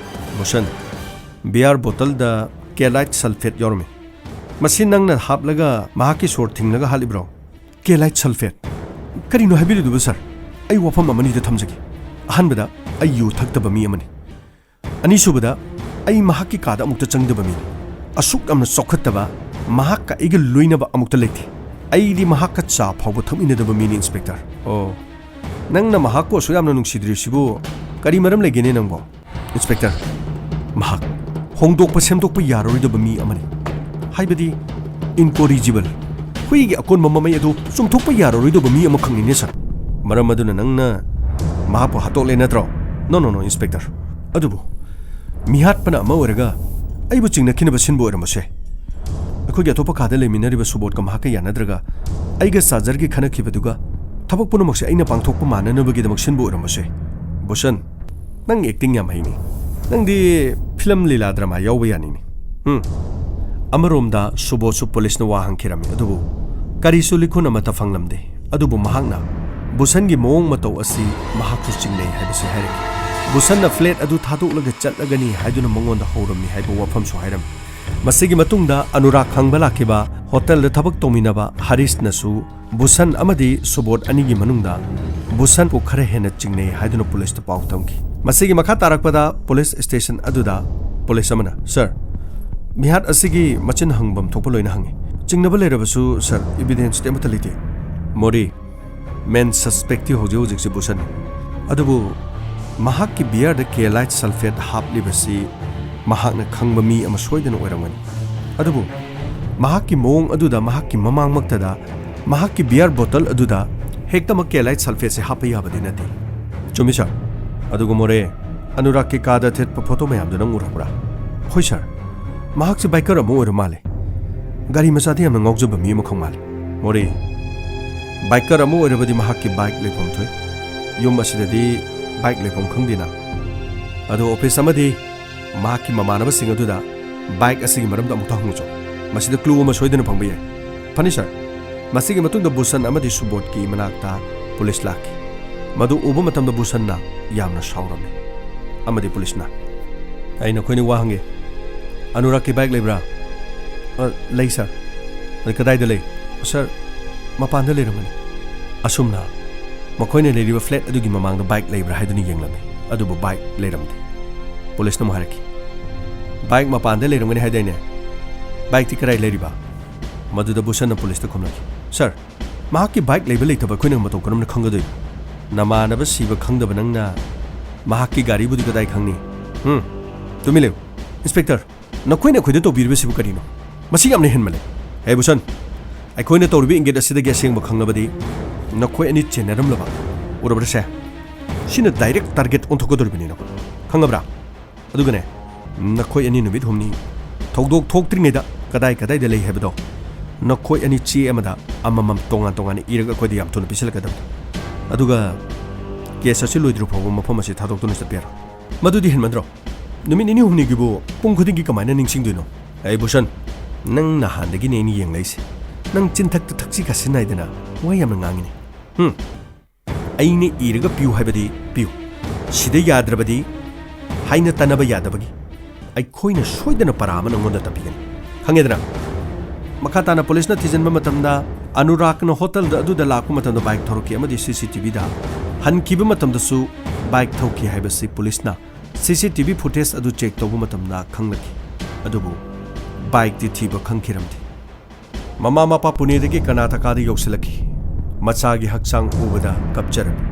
"ꯕꯨꯁꯟ, ꯕꯤꯌꯥꯔ ꯕꯣꯇꯜꯗ ꯀꯦꯂꯥꯏꯠ ꯁꯜꯐꯦꯠ ꯌꯥꯎꯔꯝꯃꯤ꯫ ꯃꯁꯤ ꯅꯪꯅ ꯍꯥꯞꯂꯒ ꯃꯍꯥꯛꯀꯤ ꯁꯣꯔ ꯊꯤꯡꯂꯒ ꯍꯥꯠꯂꯤꯕ꯭ꯔꯣ?" "ꯀꯦꯂꯥꯏꯠ ꯁꯜꯐꯦꯠ? ꯀꯔꯤꯅꯣ ꯍꯥꯏꯕꯤꯔꯤꯗꯨꯕꯨ, ꯁꯥꯔ? ꯑꯩ ꯋꯥꯐꯝ ꯑꯃꯅꯤꯗ ꯊꯝꯖꯒꯦ꯫ ꯑꯍꯥꯟꯕꯗ, ꯑꯩ ꯌꯨ ꯊꯛꯇꯕ ꯃꯤ ꯑꯃꯅꯤ꯫ ꯑꯅꯤꯁꯨꯕꯗ, ꯑꯩ ꯃꯍꯥꯛꯀꯤ ꯀꯥꯗ ꯑꯃꯨꯛꯇ ꯆꯪꯗꯕ ꯃꯤꯅꯤ꯫ ꯑꯁꯨꯛ ꯌꯥꯝꯅ ꯆꯥꯎꯈꯠꯇꯕ ꯃꯍꯥꯛꯀ ꯑꯩꯒ ꯂꯣꯏꯅꯕ ꯑꯃꯨꯛꯇ ꯂꯩꯇꯦ꯫ ꯑꯩꯗꯤ ꯃꯍꯥꯛꯀ ꯆꯥ ꯐꯥꯎꯕ ꯊꯛꯃꯤꯟꯅꯗꯕ ꯃꯤꯅꯤ, ꯏꯟꯁꯄꯦꯛꯇꯔ꯫" "ꯑꯣ, ꯅꯪꯅ ꯃꯍꯥꯛꯄꯨ ꯑꯁꯨꯛ ꯌꯥꯝꯅ ꯅꯨꯡꯁꯤꯗ꯭ꯔꯤꯁꯤꯕꯨ ꯀꯔꯤ ꯃꯔꯝ ꯂꯩꯒꯦꯅꯦ ꯅꯪꯕꯣ?" "ꯏꯟꯁꯄꯦꯛꯇꯔ, ꯃꯍꯥꯛ ꯍꯣꯡꯗꯣꯛꯄ ꯁꯦꯝꯗꯣꯛꯄ ꯌꯥꯔꯔꯣꯏꯗꯕ ꯃꯤ ꯑꯃꯅꯤ꯫ ꯍꯥꯏꯕꯗꯤ, incorrigible꯫ ꯍꯨꯏꯒꯤ ꯑꯀꯣꯟꯕ ꯃꯃꯩ ꯑꯗꯨ ꯆꯨꯝꯊꯣꯛꯄ ꯌꯥꯔꯔꯣꯏꯗꯕ ꯃꯤ ꯑꯃꯈꯛꯅꯤꯅꯦ, ꯁꯥꯔ꯫ ꯃꯔꯝ ꯑꯗꯨꯅ ꯅꯪꯅ ꯃꯍꯥꯛꯄꯨ ꯍꯥꯠꯇꯣꯛꯂꯦ ꯅꯠꯇ꯭ꯔꯣ?" "No, no, no, inspector. ꯑꯗꯨꯕꯨ ꯃꯤꯍꯥꯠꯄꯅ ꯑꯃ ꯑꯣꯏꯔꯒ ꯑꯩꯕꯨ ꯆꯤꯡꯅꯈꯤꯅꯕ ꯁꯤꯟꯕ ꯑꯣꯏꯔꯝꯕꯁꯨ ꯌꯥꯏ꯫ ꯑꯩꯈꯣꯏꯒꯤ ꯑꯇꯣꯞꯄ ꯀꯥꯗ ꯂꯩꯃꯤꯟꯅꯔꯤꯕ ꯁꯨꯕꯣꯙꯀ ꯃꯍꯥꯛꯀ ꯌꯥꯅꯗ꯭ꯔꯒ ꯑꯩꯒ ꯆꯥꯔꯖꯔꯒꯤ ꯈꯟꯅꯈꯤꯕꯗꯨꯒ ꯊꯕꯛ ꯄꯨꯝꯅꯃꯛꯁꯦ ꯑꯩꯅ ꯄꯥꯡꯊꯣꯛꯄ ꯃꯥꯟꯅꯅꯕꯒꯤꯗꯃꯛ ꯁꯤꯟꯕ ꯑꯣꯏꯔꯝꯕꯁꯨ ꯌꯥꯏ꯫ ꯕꯨꯁꯟ, ꯅꯪ acting ꯌꯥꯝ ꯍꯩꯅꯤ꯫ ꯅꯪꯗꯤ ꯐꯤꯂꯝ ꯂꯤꯂꯥ ꯗ꯭ꯔꯃꯥ ꯌꯥꯎꯕ ꯌꯥꯅꯤꯅꯦ꯫" ꯎꯝ꯫ ꯑꯃꯔꯣꯝꯗ ꯁꯨꯕꯣꯙꯁꯨ ꯄꯨꯂꯤꯁꯅ ꯋꯥ ꯍꯪꯈꯤꯔꯝꯃꯤ, ꯑꯗꯨꯕꯨ ꯀꯔꯤꯁꯨ ꯂꯤꯈꯨꯟ ꯑꯃꯠꯇ ꯐꯪꯂꯝꯗꯦ꯫ ꯑꯗꯨꯕꯨ ꯃꯍꯥꯛꯅ ꯕꯨꯁꯟꯒꯤ ꯃꯑꯣꯡ ꯃꯇꯧ ꯑꯁꯤ ꯃꯍꯥꯛꯁꯨ ꯆꯤꯡꯅꯩ ꯍꯥꯏꯕꯁꯤ ꯍꯥꯏꯔꯛꯈꯤ꯫ ꯕꯨꯁꯟꯅ flat ꯑꯗꯨ ꯊꯥꯗꯣꯛꯂꯒ ꯆꯠꯂꯒꯅꯤ ꯍꯥꯏꯗꯨꯅ ꯃꯉꯣꯟꯗ ꯍꯧꯔꯝꯃꯤ ꯍꯥꯏꯕ ꯋꯥꯐꯝꯁꯨ ꯍꯥꯏꯔꯝꯃꯤ꯫ ꯃꯁꯤꯒꯤ ꯃꯇꯨꯡꯗ ꯑꯅꯨꯔꯥꯒ ꯍꯪꯕ ꯂꯥꯛꯈꯤꯕ ꯍꯣꯇꯦꯜꯗ ꯊꯕꯛ ꯇꯧꯃꯤꯟꯅꯕ ꯍꯔꯤꯁꯅꯁꯨ ꯕꯨꯁꯟ ꯑꯃꯗꯤ ꯁꯨꯕꯣꯙ ꯑꯅꯤꯒꯤ ꯃꯅꯨꯡꯗ ꯕꯨꯁꯟꯕꯨ ꯈꯔ ꯍꯦꯟꯅ ꯆꯤꯡꯅꯩ ꯍꯥꯏꯗꯨꯅ ꯄꯨꯂꯤꯁꯇ ꯄꯥꯎ ꯇꯝꯈꯤ꯫ ꯃꯁꯤꯒꯤ ꯃꯈꯥ ꯇꯥꯔꯛꯄꯗ ꯄꯨꯂꯤꯁ ꯁ꯭ꯇꯦꯁꯟ ꯑꯗꯨꯗ ꯄꯨꯂꯤꯁ ꯑꯃꯅ, "ꯁꯥꯔ, ꯃꯤꯍꯥꯠ ꯑꯁꯤꯒꯤ ꯃꯆꯤꯟ ꯍꯪꯐꯝ ꯊꯣꯛꯄ ꯂꯣꯏꯅ ꯍꯪꯉꯤ꯫ ꯆꯤꯡꯅꯕ ꯂꯩꯔꯕꯁꯨ, ꯁꯥꯔ, evidenceꯇꯤ ꯑꯃꯠꯇ ꯂꯩꯇꯦ꯫" "ꯃꯣꯔꯤ, main suspectꯇꯤ ꯍꯧꯖꯤꯛ ꯍꯧꯖꯤꯛꯁꯤ ꯕꯨꯁꯟꯅꯤ꯫ ꯑꯗꯨꯕꯨ ꯃꯍꯥꯛꯀꯤ beerꯗ ꯀꯦꯂꯥꯏꯠ ꯁꯜꯐꯦꯠ ꯍꯥꯞꯂꯤꯕꯁꯤ ꯃꯍꯥꯛꯅ ꯈꯪꯕ ꯃꯤ ꯑꯃ ꯁꯣꯏꯗꯅ ꯑꯣꯏꯔꯝꯒꯅꯤ꯫ ꯑꯗꯨꯕꯨ ꯃꯍꯥꯛꯀꯤ ꯃꯑꯣꯡ ꯑꯗꯨꯗ ꯃꯍꯥꯛꯀꯤ ꯃꯃꯥꯡꯃꯛꯇꯗ ꯃꯍꯥꯛꯀꯤ beer bottle ꯑꯗꯨꯗ ꯍꯦꯛꯇꯃꯛ ꯀꯦꯂꯥꯏꯠ ꯁꯜꯐꯦꯠꯁꯦ ꯍꯥꯞꯄ ꯌꯥꯕꯗꯤ ꯅꯠꯇꯦ꯫" "ꯆꯨꯝꯃꯤ, ꯁꯥꯔ꯫ ꯑꯗꯨꯒ ꯃꯣꯔꯦ, ꯑꯅꯨꯔꯥꯒꯀꯤ ꯀꯥꯗ ꯊꯦꯠꯄ ꯐꯣꯇꯣ ꯃꯌꯥꯝꯗꯨ ꯅꯪ ꯎꯔꯛꯄ꯭ꯔꯥ? ꯍꯣꯏ ꯁꯥꯔ, ꯃꯍꯥꯛꯁꯦ ꯕꯥꯏꯀꯔ ꯑꯃ ꯑꯣꯏꯔ ꯃꯥꯜꯂꯦ꯫ ꯒꯥꯔꯤ ꯃꯆꯥꯗ ꯌꯥꯝꯅ ꯉꯥꯎꯖꯕ ꯃꯤ ꯑꯃꯈꯛ ꯃꯥꯜꯂꯦ꯫ ꯃꯣꯔꯦ, ꯕꯥꯏꯀꯔ ꯑꯃ ꯑꯣꯏꯔꯕꯗꯤ ꯃꯍꯥꯛꯀꯤ ꯕꯥꯏꯛ ꯂꯩꯐꯝ ꯊꯣꯛꯏ꯫ ꯌꯨꯝ ꯑꯁꯤꯗꯗꯤ ꯕꯥꯏꯛ ꯂꯩꯐꯝ ꯈꯪꯗꯦꯅ꯫ ꯑꯗꯣ ꯑꯣꯐꯤꯁ ꯑꯃꯗꯤ ꯃꯍꯥꯛꯀꯤ ꯃꯃꯥꯟꯅꯕꯁꯤꯡ ꯑꯗꯨꯗ ꯕꯥꯏꯛ ꯑꯁꯤꯒꯤ ꯃꯔꯝꯗ ꯑꯃꯨꯛꯇ ꯍꯪꯉꯨꯆꯣ꯫ ꯃꯁꯤꯗ ꯀ꯭ꯂꯨ ꯑꯃ ꯁꯣꯏꯗꯅ ꯐꯪꯕ ꯌꯥꯏ꯫ ꯐꯅꯤ ꯁꯥꯔ꯫ ꯃꯁꯤꯒꯤ ꯃꯇꯨꯡꯗ ꯕꯨꯁꯟ ꯑꯃꯗꯤ ꯁꯨꯕꯣꯠꯀꯤ ꯃꯅꯥꯛꯇ ꯄꯨꯂꯤꯁ ꯂꯥꯛꯈꯤ꯫ ꯃꯗꯨ ꯎꯕ ꯃꯇꯝꯗ ꯕꯨꯁꯟꯅ ꯌꯥꯝꯅ ꯁꯥꯎꯔꯝꯃꯤ꯫ ꯑꯃꯗꯤ ꯄꯨꯂꯤꯁꯅ, "ꯑꯩ ꯅꯈꯣꯏꯅ ꯋꯥ ꯍꯪꯒꯦ꯫ ꯑꯅꯨꯔꯥꯒꯀꯤ ꯕꯥꯏꯛ ꯂꯩꯕ꯭ꯔꯥ?" "ꯑ, ꯂꯩ ꯁꯥꯔ꯫" "ꯑꯗꯨ ꯀꯗꯥꯏꯗ ꯂꯩ?" "ꯁꯥꯔ, ꯃꯄꯥꯟꯗ ꯂꯩꯔꯝꯒꯅꯤ꯫" ꯑꯁꯨꯝꯅ ꯃꯈꯣꯏꯅ ꯂꯩꯔꯤꯕ ꯐ꯭ꯂꯦꯠ ꯑꯗꯨꯒꯤ ꯃꯃꯥꯡꯗ ꯕꯥꯏꯛ ꯂꯩꯕ꯭ꯔꯥ ꯍꯥꯏꯗꯨꯅ ꯌꯦꯡꯂꯝꯃꯤ, ꯑꯗꯨꯕꯨ ꯕꯥꯏꯛ ꯂꯩꯔꯝꯗꯦ꯫ ꯄꯨꯂꯤꯁꯅ ꯑꯃꯨꯛ ꯍꯥꯏꯔꯛꯈꯤ, "ꯕꯥꯏꯛ ꯃꯄꯥꯟꯗ ꯂꯩꯔꯝꯒꯅꯤ ꯍꯥꯏꯗꯥꯏꯅꯦ? ꯕꯥꯏꯛꯇꯤ ꯀꯗꯥꯏ ꯂꯩꯔꯤꯕ?" ꯃꯗꯨꯗ ꯕꯨꯁꯟꯅ ꯄꯨꯂꯤꯁꯇ ꯈꯨꯝꯂꯛꯈꯤ, "ꯁꯥꯔ, ꯃꯍꯥꯛꯀꯤ ꯕꯥꯏꯛ ꯂꯩꯕ ꯂꯩꯇꯕ ꯑꯩꯈꯣꯏꯅ ꯃꯇꯧ ꯀꯔꯝꯅ ꯈꯪꯒꯗꯣꯏꯅꯣ? ꯅꯃꯥꯟꯅꯕ ꯁꯤꯕ ꯈꯪꯗꯕ ꯅꯪꯅ ꯃꯍꯥꯛꯀꯤ ꯒꯥꯔꯤꯕꯨꯗꯤ ꯀꯗꯥꯏ ꯈꯪꯅꯤ?" "ꯍꯨꯝ, ꯇꯨꯃꯤꯟ ꯂꯩꯌꯨ꯫ ꯏꯟꯁꯄꯦꯛꯇꯔ, ꯅꯈꯣꯏꯅ ꯑꯩꯈꯣꯏꯗ ꯇꯧꯕꯤꯔꯤꯕꯁꯤꯕꯨ ꯀꯔꯤꯅꯣ? ꯃꯁꯤ ꯌꯥꯝꯅ ꯍꯦꯟꯃꯜꯂꯦ꯫ ꯍꯦ ꯕꯨꯁꯟ, ꯑꯩꯈꯣꯏꯅ ꯇꯧꯔꯤꯕ ꯏꯪꯒꯤꯠ ꯑꯁꯤꯗꯒꯤ ꯑꯁꯦꯡꯕ ꯈꯪꯂꯕꯗꯤ ꯅꯈꯣꯏ ꯑꯅꯤ ꯆꯦꯟꯅꯔꯝꯂꯕ? ꯎꯔꯕ꯭ꯔꯁꯦ? ꯁꯤꯅ ꯗꯥꯏꯔꯦꯛ ꯇꯥꯔꯒꯦꯠ ꯑꯣꯟꯊꯣꯛꯀꯗꯧꯔꯤꯕꯅꯤꯅꯣ, ꯈꯪꯉꯕ꯭ꯔꯥ? ꯑꯗꯨꯒꯅꯦ, ꯅꯈꯣꯏ ꯑꯅꯤ ꯅꯨꯃꯤꯠ ꯍꯨꯝꯅꯤ ꯊꯧꯗꯣꯛ ꯊꯣꯛꯇ꯭ꯔꯤꯉꯩꯗ ꯀꯗꯥꯏ ꯀꯗꯥꯏꯗ ꯂꯩ ꯍꯥꯏꯕꯗꯣ ꯅꯈꯣꯏ ꯑꯅꯤ ꯆꯦ ꯑꯃꯗ ꯑꯃꯃꯝ ꯇꯣꯉꯥꯟ ꯇꯣꯉꯥꯟꯅ ꯏꯔꯒ ꯑꯩꯈꯣꯏꯗ ꯌꯥꯝ ꯊꯨꯅ ꯄꯤꯁꯤꯜꯂꯛꯀꯗꯕꯅꯤ꯫ ꯑꯗꯨꯒ ꯀꯦꯁ ꯑꯁꯤ ꯂꯣꯏꯗ꯭ꯔꯤ ꯐꯥꯎꯕ ꯃꯐꯝ ꯑꯁꯤ ꯊꯥꯗꯣꯛꯇꯨꯅ ꯆꯠꯄ ꯌꯥꯔꯣꯏ꯫ ꯃꯗꯨꯗꯤ ꯍꯦꯟꯃꯟꯗ꯭ꯔꯣ? ꯅꯨꯃꯤꯠ ꯅꯤꯅꯤ ꯍꯨꯝꯅꯤꯒꯤꯕꯨ ꯄꯨꯡ ꯈꯨꯗꯤꯡꯒꯤ ꯀꯃꯥꯏꯅ ꯅꯤꯡꯁꯤꯡꯗꯣꯏꯅꯣ?" "ꯑꯩ ꯕꯨꯁꯟ, ꯅꯪ ꯅꯍꯥꯟꯗꯒꯤꯅꯦ ꯑꯩꯅ ꯌꯦꯡꯂꯛꯏꯁꯦ꯫ ꯅꯪ ꯆꯤꯟꯊꯛꯇ ꯊꯛꯁꯤ ꯈꯥꯁꯤ ꯅꯥꯏꯗꯅ ꯋꯥ ꯌꯥꯝꯅ ꯉꯥꯡꯉꯤꯅꯦ꯫ ꯍꯨꯝ꯫ ꯑꯩꯅ ꯏꯔꯒ ꯄꯤꯌꯨ ꯍꯥꯏꯕꯗꯤ ꯄꯤꯌꯨ꯫ ꯁꯤꯗ ꯌꯥꯗ꯭ꯔꯕꯗꯤ ꯍꯥꯏꯅ ꯇꯥꯟꯅꯕ ꯌꯥꯗꯕꯒꯤ ꯑꯩꯈꯣꯏꯅ ꯁꯣꯏꯗꯅ ꯄꯔꯥ ꯑꯃ ꯅꯪꯉꯣꯟꯗ ꯇꯝꯕꯤꯒꯅꯤ꯫ ꯈꯪꯉꯦꯗꯅ?" ꯃꯈꯥ ꯇꯥꯅ ꯄꯨꯂꯤꯁꯅ ꯊꯤꯖꯤꯟꯕ ꯃꯇꯝꯗ ꯑꯅꯨꯔꯥꯒꯅ ꯍꯣꯇꯦꯜꯗ ꯑꯗꯨꯗ ꯂꯥꯛꯄ ꯃꯇꯝꯗ ꯕꯥꯏꯛ ꯊꯧꯔꯛꯈꯤ ꯑꯃꯗꯤ ꯁꯤ ꯁꯤ ꯇꯤ ꯚꯤꯗ ꯍꯟꯈꯤꯕ ꯃꯇꯝꯗꯁꯨ ꯕꯥꯏꯛ ꯊꯧꯈꯤ ꯍꯥꯏꯕꯁꯤ ꯄꯨꯂꯤꯁꯅ ꯁꯤ ꯁꯤ ꯇꯤ ꯚꯤ ꯐꯨꯇꯦꯖ ꯑꯗꯨ ꯆꯦꯛ ꯇꯧꯕ ꯃꯇꯝꯗ ꯈꯪꯂꯛꯈꯤ꯫ ꯑꯗꯨꯕꯨ ꯕꯥꯏꯛꯇꯤ ꯊꯤꯕ ꯈꯪꯈꯤꯔꯝꯗꯦ꯫ ꯃꯃꯥ ꯃꯄꯥ ꯄꯨꯅꯦꯗꯒꯤ ꯀꯔꯅꯥꯇꯀꯥꯗ ꯌꯧꯁꯤꯜꯂꯛꯈꯤ꯫ ꯃꯆꯥꯒꯤ ꯍꯛꯆꯥꯡ ꯎꯕꯗ ꯀꯞꯆꯔꯝꯃꯤ꯫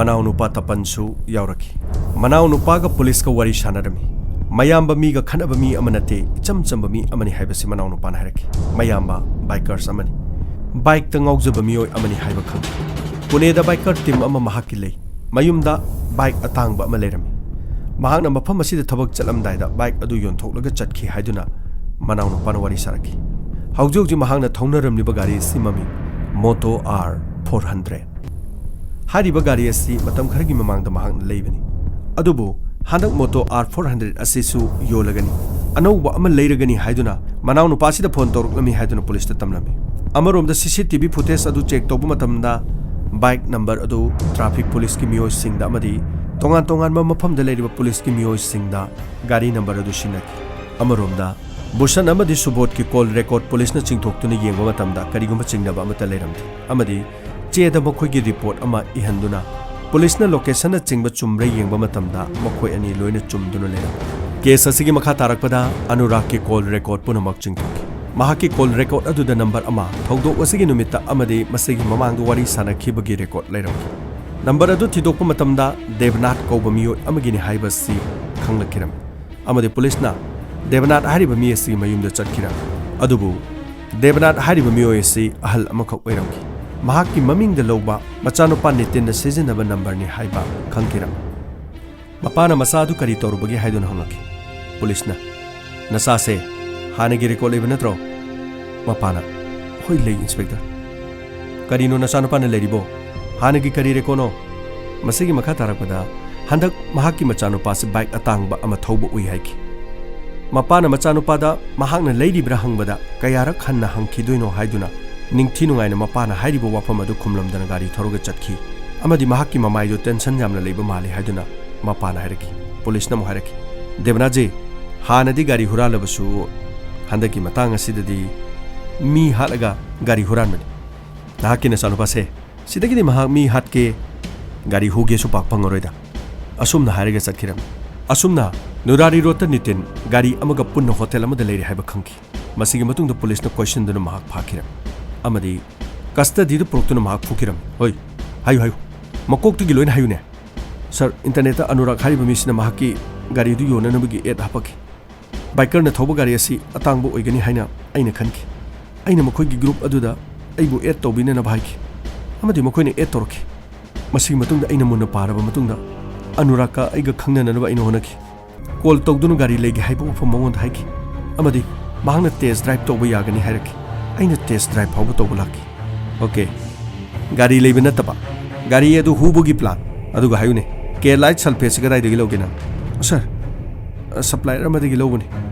ꯃꯅꯥꯎꯅꯨꯄꯥ ꯇꯄꯟꯁꯨ ꯌꯥꯎꯔꯛꯈꯤ꯫ ꯃꯅꯥꯎꯅꯨꯄꯥꯒ ꯄꯨꯂꯤꯁꯀ ꯋꯥꯔꯤ ꯁꯥꯟꯅꯔꯝꯃꯤ꯫ ꯃꯌꯥꯝꯕ ꯃꯤꯒ ꯈꯠꯅꯕ ꯃꯤ ꯑꯃ ꯅꯠꯇꯦ, ꯏꯆꯝ ꯆꯝꯕ ꯃꯤ ꯑꯃꯅꯤ ꯍꯥꯏꯕꯁꯤ ꯃꯅꯥꯎꯅꯨꯄꯥꯅ ꯍꯥꯏꯔꯛꯈꯤ꯫ ꯃꯌꯥꯝꯕ ꯕꯥꯏꯀꯔꯁ ꯑꯃꯅꯤ꯫ ꯕꯥꯏꯛꯇ ꯉꯥꯎꯖꯕ ꯃꯤꯑꯣꯏ ꯑꯃꯅꯤ ꯍꯥꯏꯕ ꯈꯪꯈꯤ꯫ ꯄꯨꯅꯦꯗ ꯕꯥꯏꯀꯔ ꯇꯤꯝ ꯑꯃ ꯃꯍꯥꯛꯀꯤ ꯂꯩ꯫ ꯃꯌꯨꯝꯗ ꯕꯥꯏꯛ ꯑꯇꯥꯡꯕ ꯑꯃ ꯂꯩꯔꯝꯃꯤ꯫ ꯃꯍꯥꯛꯅ ꯃꯐꯝ ꯑꯁꯤꯗ ꯊꯕꯛ ꯆꯠꯂꯝꯗꯥꯏꯗ ꯕꯥꯏꯛ ꯑꯗꯨ ꯌꯣꯟꯊꯣꯛꯂꯒ ꯆꯠꯈꯤ ꯍꯥꯏꯗꯨꯅ ꯃꯅꯥꯎꯅꯨꯄꯥꯅ ꯋꯥꯔꯤ ꯁꯥꯔꯛꯈꯤ꯫ ꯍꯧꯖꯤꯛ ꯍꯧꯖꯤꯛ ꯃꯍꯥꯛꯅ ꯊꯧꯅꯔꯝꯂꯤꯕ ꯒꯥꯔꯤ ꯑꯁꯤ ꯃꯃꯤꯡ ꯃꯣꯇꯣ ꯑꯥꯔ ꯐꯣꯔ ꯍꯟꯗ꯭ꯔꯦꯠ꯫ ꯍꯥꯏꯔꯤꯕ ꯒꯥꯔꯤ ꯑꯁꯤ ꯃꯇꯝ ꯈꯔꯒꯤ ꯃꯃꯥꯡꯗ ꯃꯍꯥꯛꯅ ꯂꯩꯕꯅꯤ꯫ ꯑꯗꯨꯕꯨ ꯍꯟꯗꯛ ꯃꯣꯇꯣ ꯑꯥꯔ ꯐꯣꯔ ꯍꯟꯗ꯭ꯔꯦꯠ ꯑꯁꯤꯁꯨ ꯌꯣꯜꯂꯒꯅꯤ, ꯑꯅꯧꯕ ꯑꯃ ꯂꯩꯔꯒꯅꯤ ꯍꯥꯏꯗꯨꯅ ꯃꯅꯥꯎꯅꯨꯄꯥꯁꯤꯗ ꯐꯣꯟ ꯇꯧꯔꯛꯂꯝꯃꯤ ꯍꯥꯏꯗꯨꯅ ꯄꯨꯂꯤꯁꯇ ꯇꯝꯂꯝꯃꯤ꯫ ꯑꯃꯔꯣꯝꯗ ꯁꯤ ꯁꯤ ꯇꯤ ꯚꯤ ꯐꯨꯇꯦꯖ ꯑꯗꯨ ꯆꯦꯛ ꯇꯧꯕ ꯃꯇꯝꯗ ꯕꯥꯏꯛ ꯅꯝꯕꯔ ꯑꯗꯨ ꯇ꯭ꯔꯥꯐꯤꯛ ꯄꯨꯂꯤꯁꯀꯤ ꯃꯤꯑꯣꯏꯁꯤꯡꯗ ꯑꯃꯗꯤ ꯇꯣꯉꯥꯟ ꯇꯣꯉꯥꯟꯕ ꯃꯐꯝꯗ ꯂꯩꯔꯤꯕ ꯄꯨꯂꯤꯁꯀꯤ ꯃꯤꯑꯣꯏꯁꯤꯡꯗ ꯒꯥꯔꯤ ꯅꯝꯕꯔ ꯑꯗꯨ ꯁꯤꯟꯅꯈꯤ꯫ ꯑꯃꯔꯣꯝꯗ ꯚꯨꯁꯟ ꯑꯃꯗꯤ ꯁꯨꯕꯣꯙꯀꯤ ꯀꯣꯜ ꯔꯦꯀꯣꯔꯗ ꯄꯨꯂꯤꯁꯅ ꯆꯤꯡꯊꯣꯛꯇꯨꯅ ꯌꯦꯡꯕ ꯃꯇꯝꯗ ꯀꯔꯤꯒꯨꯝꯕ ꯆꯤꯡꯅꯕ ꯑꯃꯠꯇ ꯂꯩꯔꯝꯗꯦ ꯑꯃꯗꯤ ꯆꯦꯗ ꯃꯈꯣꯏꯒꯤ ꯔꯤꯄꯣꯔꯠ ꯑꯃ ꯏꯍꯟꯗꯨꯅ ꯄꯨꯂꯤꯁꯅ ꯂꯣꯀꯦꯁꯟꯅ ꯆꯤꯡꯕ ꯆꯨꯝꯕ꯭ꯔꯥ ꯌꯦꯡꯕ ꯃꯇꯝꯗ ꯃꯈꯣꯏ ꯑꯅꯤ ꯂꯣꯏꯅ ꯆꯨꯝꯗꯨꯅ ꯂꯩꯔꯝꯃꯤ꯫ ꯀꯦꯁ ꯑꯁꯤꯒꯤ ꯃꯈꯥ ꯇꯥꯔꯛꯄꯗ ꯑꯅꯨꯔꯥꯒꯀꯤ ꯀꯣꯜ ꯔꯦꯀꯣꯔꯗ ꯄꯨꯝꯅꯃꯛ ꯆꯤꯡꯊꯣꯛꯈꯤ꯫ ꯃꯍꯥꯛꯀꯤ ꯀꯣꯜ ꯔꯦꯀꯣꯔꯗ ꯑꯗꯨꯗ ꯅꯝꯕꯔ ꯑꯃ, ꯊꯧꯗꯣꯛ ꯑꯁꯤꯒꯤ ꯅꯨꯃꯤꯠꯇ ꯑꯃꯗꯤ ꯃꯁꯤꯒꯤ ꯃꯃꯥꯡꯗ ꯋꯥꯔꯤ ꯁꯥꯅꯈꯤꯕꯒꯤ ꯔꯦꯀꯣꯔꯗ ꯂꯩꯔꯝꯈꯤ꯫ ꯅꯝꯕꯔ ꯑꯗꯨ ꯊꯤꯗꯣꯛꯄ ꯃꯇꯝꯗ ꯗꯦꯕꯅꯥꯊ ꯀꯧꯕ ꯃꯤꯑꯣꯏ ꯑꯃꯒꯤꯅꯤ ꯍꯥꯏꯕꯁꯤ ꯈꯪꯂꯛꯈꯤꯔꯝꯃꯤ ꯑꯃꯗꯤ ꯄꯨꯂꯤꯁꯅ ꯗꯦꯕꯅꯥꯊ ꯍꯥꯏꯔꯤꯕ ꯃꯤ ꯑꯁꯤꯒꯤ ꯃꯌꯨꯝꯗ ꯆꯠꯈꯤꯔꯝꯃꯤ꯫ ꯑꯗꯨꯕꯨ ꯗꯦꯕꯅꯥꯊ ꯍꯥꯏꯔꯤꯕ ꯃꯤꯑꯣꯏ ꯑꯁꯤ ꯑꯍꯜ ꯑꯃꯈꯛ ꯑꯣꯏꯔꯝꯈꯤ꯫ ꯃꯍꯥꯛꯀꯤ ꯃꯃꯤꯡꯗ ꯂꯧꯕ ꯃꯆꯥꯅꯨꯄꯥ ꯅꯤꯇꯤꯟꯅ ꯁꯤꯖꯤꯟꯅꯕ ꯅꯝꯕꯔꯅꯤ ꯍꯥꯏꯕ ꯈꯪꯈꯤꯔꯝꯃꯤ꯫ ꯃꯄꯥꯅ ꯃꯆꯥ ꯑꯗꯨ ꯀꯔꯤ ꯇꯧꯔꯨꯕꯒꯦ ꯍꯥꯏꯗꯨꯅ ꯍꯪꯂꯛꯈꯤ꯫ ꯄꯨꯂꯤꯁꯅ, "ꯅꯆꯥꯁꯦ ꯍꯥꯟꯅꯒꯤ ꯔꯦꯀꯣꯔꯗ ꯂꯩꯕ ꯅꯠꯇ꯭ꯔꯣ?" ꯃꯄꯥꯅ, "ꯍꯣꯏ, ꯂꯩ, ꯏꯟꯁꯄꯦꯛꯇꯔ꯫" "ꯀꯔꯤꯅꯣ ꯅꯆꯥꯅꯨꯄꯥꯅ ꯂꯩꯔꯤꯕꯣ? ꯍꯥꯟꯅꯒꯤ ꯀꯔꯤ ꯔꯦꯀꯣꯔꯗꯅꯣ?" ꯃꯁꯤꯒꯤ ꯃꯈꯥ ꯇꯥꯔꯛꯄꯗ, ꯍꯟꯗꯛ ꯃꯍꯥꯛꯀꯤ ꯃꯆꯥꯅꯨꯄꯥꯁꯤ ꯕꯥꯏꯛ ꯑꯇꯥꯡꯕ ꯑꯃ ꯊꯧꯕ ꯎꯏ ꯍꯥꯏꯈꯤ꯫ ꯃꯄꯥꯅ ꯃꯆꯥꯅꯨꯄꯥꯗ ꯃꯍꯥꯛꯅ ꯂꯩꯔꯤꯕ꯭ꯔꯥ ꯍꯪꯕꯗ ꯀꯌꯥꯔꯛ ꯍꯟꯅ ꯍꯪꯈꯤꯗꯣꯏꯅꯣ ꯍꯥꯏꯗꯨꯅ ꯅꯤꯡꯊꯤ ꯅꯨꯡꯉꯥꯏꯅ ꯃꯄꯥꯅ ꯍꯥꯏꯔꯤꯕ ꯋꯥꯐꯝ ꯑꯗꯨ ꯈꯨꯝꯂꯝꯗꯅ ꯒꯥꯔꯤ ꯊꯧꯔꯒ ꯆꯠꯈꯤ ꯑꯃꯗꯤ ꯃꯍꯥꯛꯀꯤ ꯃꯃꯥꯏꯗꯨ ꯇꯦꯟꯁꯟ ꯌꯥꯝꯅ ꯂꯩꯕ ꯃꯥꯜꯂꯤ ꯍꯥꯏꯗꯨꯅ ꯃꯄꯥꯅ ꯍꯥꯏꯔꯛꯈꯤ꯫ ꯄꯨꯂꯤꯁꯅ ꯑꯃꯨꯛ ꯍꯥꯏꯔꯛꯈꯤ, "ꯗꯦꯕꯅꯥꯖꯤ, ꯍꯥꯟꯅꯗꯤ ꯒꯥꯔꯤ ꯍꯨꯔꯥꯜꯂꯕꯁꯨ ꯍꯟꯗꯛꯀꯤ ꯃꯇꯥꯡ ꯑꯁꯤꯗꯗꯤ ꯃꯤ ꯍꯥꯠꯂꯒ ꯒꯥꯔꯤ ꯍꯨꯔꯥꯟꯕꯅꯤ꯫ ꯅꯍꯥꯛꯀꯤ ꯅꯆꯥꯅꯨꯄꯥꯁꯦ ꯁꯤꯗꯒꯤꯗꯤ ꯃꯍꯥꯛ ꯃꯤ ꯍꯥꯠꯀꯦ, ꯒꯥꯔꯤ ꯍꯨꯒꯦꯁꯨ ꯄꯥꯛ ꯐꯪꯉꯔꯣꯏꯗ꯫" ꯑꯁꯨꯝꯅ ꯍꯥꯏꯔꯒ ꯆꯠꯈꯤꯔꯝꯃꯤ꯫ ꯑꯁꯨꯝꯅ ꯅꯨꯔꯥꯔꯤ ꯔꯣꯗꯇ ꯅꯤꯇꯤꯟ ꯒꯥꯔꯤ ꯑꯃꯒ ꯄꯨꯟꯅ ꯍꯣꯇꯦꯜ ꯑꯃꯗ ꯂꯩꯔꯦ ꯍꯥꯏꯕ ꯈꯪꯈꯤ꯫ ꯃꯁꯤꯒꯤ ꯃꯇꯨꯡꯗ ꯄꯨꯂꯤꯁꯅ ꯀꯣꯏꯁꯤꯟꯗꯨꯅ ꯃꯍꯥꯛ ꯐꯥꯈꯤꯔꯝꯃꯤ ꯑꯃꯗꯤ ꯀꯁꯇꯗꯤꯗ ꯄꯨꯔꯛꯇꯨꯅ ꯃꯍꯥꯛ ꯐꯨꯈꯤꯔꯝꯃꯤ꯫ "ꯍꯣꯏ, ꯍꯥꯏꯌꯨ, ꯍꯥꯏꯌꯨ꯫ ꯃꯀꯣꯛꯇꯒꯤ ꯂꯣꯏꯅ ꯍꯥꯏꯌꯨꯅꯦ꯫" "ꯁꯥꯔ, ꯏꯟꯇꯔꯅꯦꯠꯇ ꯑꯅꯨꯔꯥꯒ ꯍꯥꯏꯔꯤꯕ ꯃꯤꯁꯤꯅ ꯃꯍꯥꯛꯀꯤ ꯒꯥꯔꯤꯗꯨ ꯌꯣꯟꯅꯅꯕꯒꯤ ꯑꯦꯗ ꯍꯥꯞꯄꯛꯈꯤ꯫ ꯕꯥꯏꯀꯔꯅ ꯊꯧꯕ ꯒꯥꯔꯤ ꯑꯁꯤ ꯑꯇꯥꯡꯕ ꯑꯣꯏꯒꯅꯤ ꯍꯥꯏꯅ ꯑꯩꯅ ꯈꯟꯈꯤ꯫ ꯑꯩꯅ ꯃꯈꯣꯏꯒꯤ ꯒ꯭ꯔꯨꯞ ꯑꯗꯨꯗ ꯑꯩꯕꯨ ꯑꯦꯗ ꯇꯧꯕꯤꯅꯅꯕ ꯍꯥꯏꯈꯤ ꯑꯃꯗꯤ ꯃꯈꯣꯏꯅ ꯑꯦꯗ ꯇꯧꯔꯛꯈꯤ꯫ ꯃꯁꯤꯒꯤ ꯃꯇꯨꯡꯗ ꯑꯩꯅ ꯃꯨꯟꯅ ꯄꯥꯔꯕ ꯃꯇꯨꯡꯗ ꯑꯅꯨꯔꯥꯒꯀ ꯑꯩꯒ ꯈꯪꯅꯅꯅꯕ ꯑꯩꯅ ꯍꯣꯠꯅꯈꯤ꯫ ꯀꯣꯜ ꯇꯧꯗꯨꯅ ꯒꯥꯔꯤ ꯂꯩꯒꯦ ꯍꯥꯏꯕ ꯋꯥꯐꯝ ꯃꯉꯣꯟꯗ ꯍꯥꯏꯈꯤ ꯑꯃꯗꯤ ꯃꯍꯥꯛꯅ ꯇꯦꯁ ꯗ꯭ꯔꯥꯏꯚ ꯇꯧꯕ ꯌꯥꯒꯅꯤ ꯍꯥꯏꯔꯛꯈꯤ꯫ ꯑꯩꯅ ꯇꯦꯁ ꯗ꯭ꯔꯥꯏꯚ ꯐꯥꯎꯕ ꯇꯧꯕ ꯂꯥꯛꯈꯤ꯫ "ꯑꯣꯀꯦ, ꯒꯥꯔꯤ ꯂꯩꯕ ꯅꯠꯇꯕ, ꯒꯥꯔꯤ ꯑꯗꯨ ꯍꯨꯕꯒꯤ ꯄ꯭ꯂꯥꯟ꯫ ꯑꯗꯨꯒ ꯍꯥꯏꯌꯨꯅꯦ, ꯀꯦ ꯂꯥꯏꯠ ꯁꯜꯐꯦꯠꯁꯤ ꯀꯗꯥꯏꯗꯒꯤ ꯂꯧꯒꯦ ꯅꯪ?" "ꯁꯥꯔ, ꯁꯄ꯭ꯂꯥꯏꯌꯔ ꯑꯃꯗꯒꯤ ꯂꯧꯕꯅꯤ꯫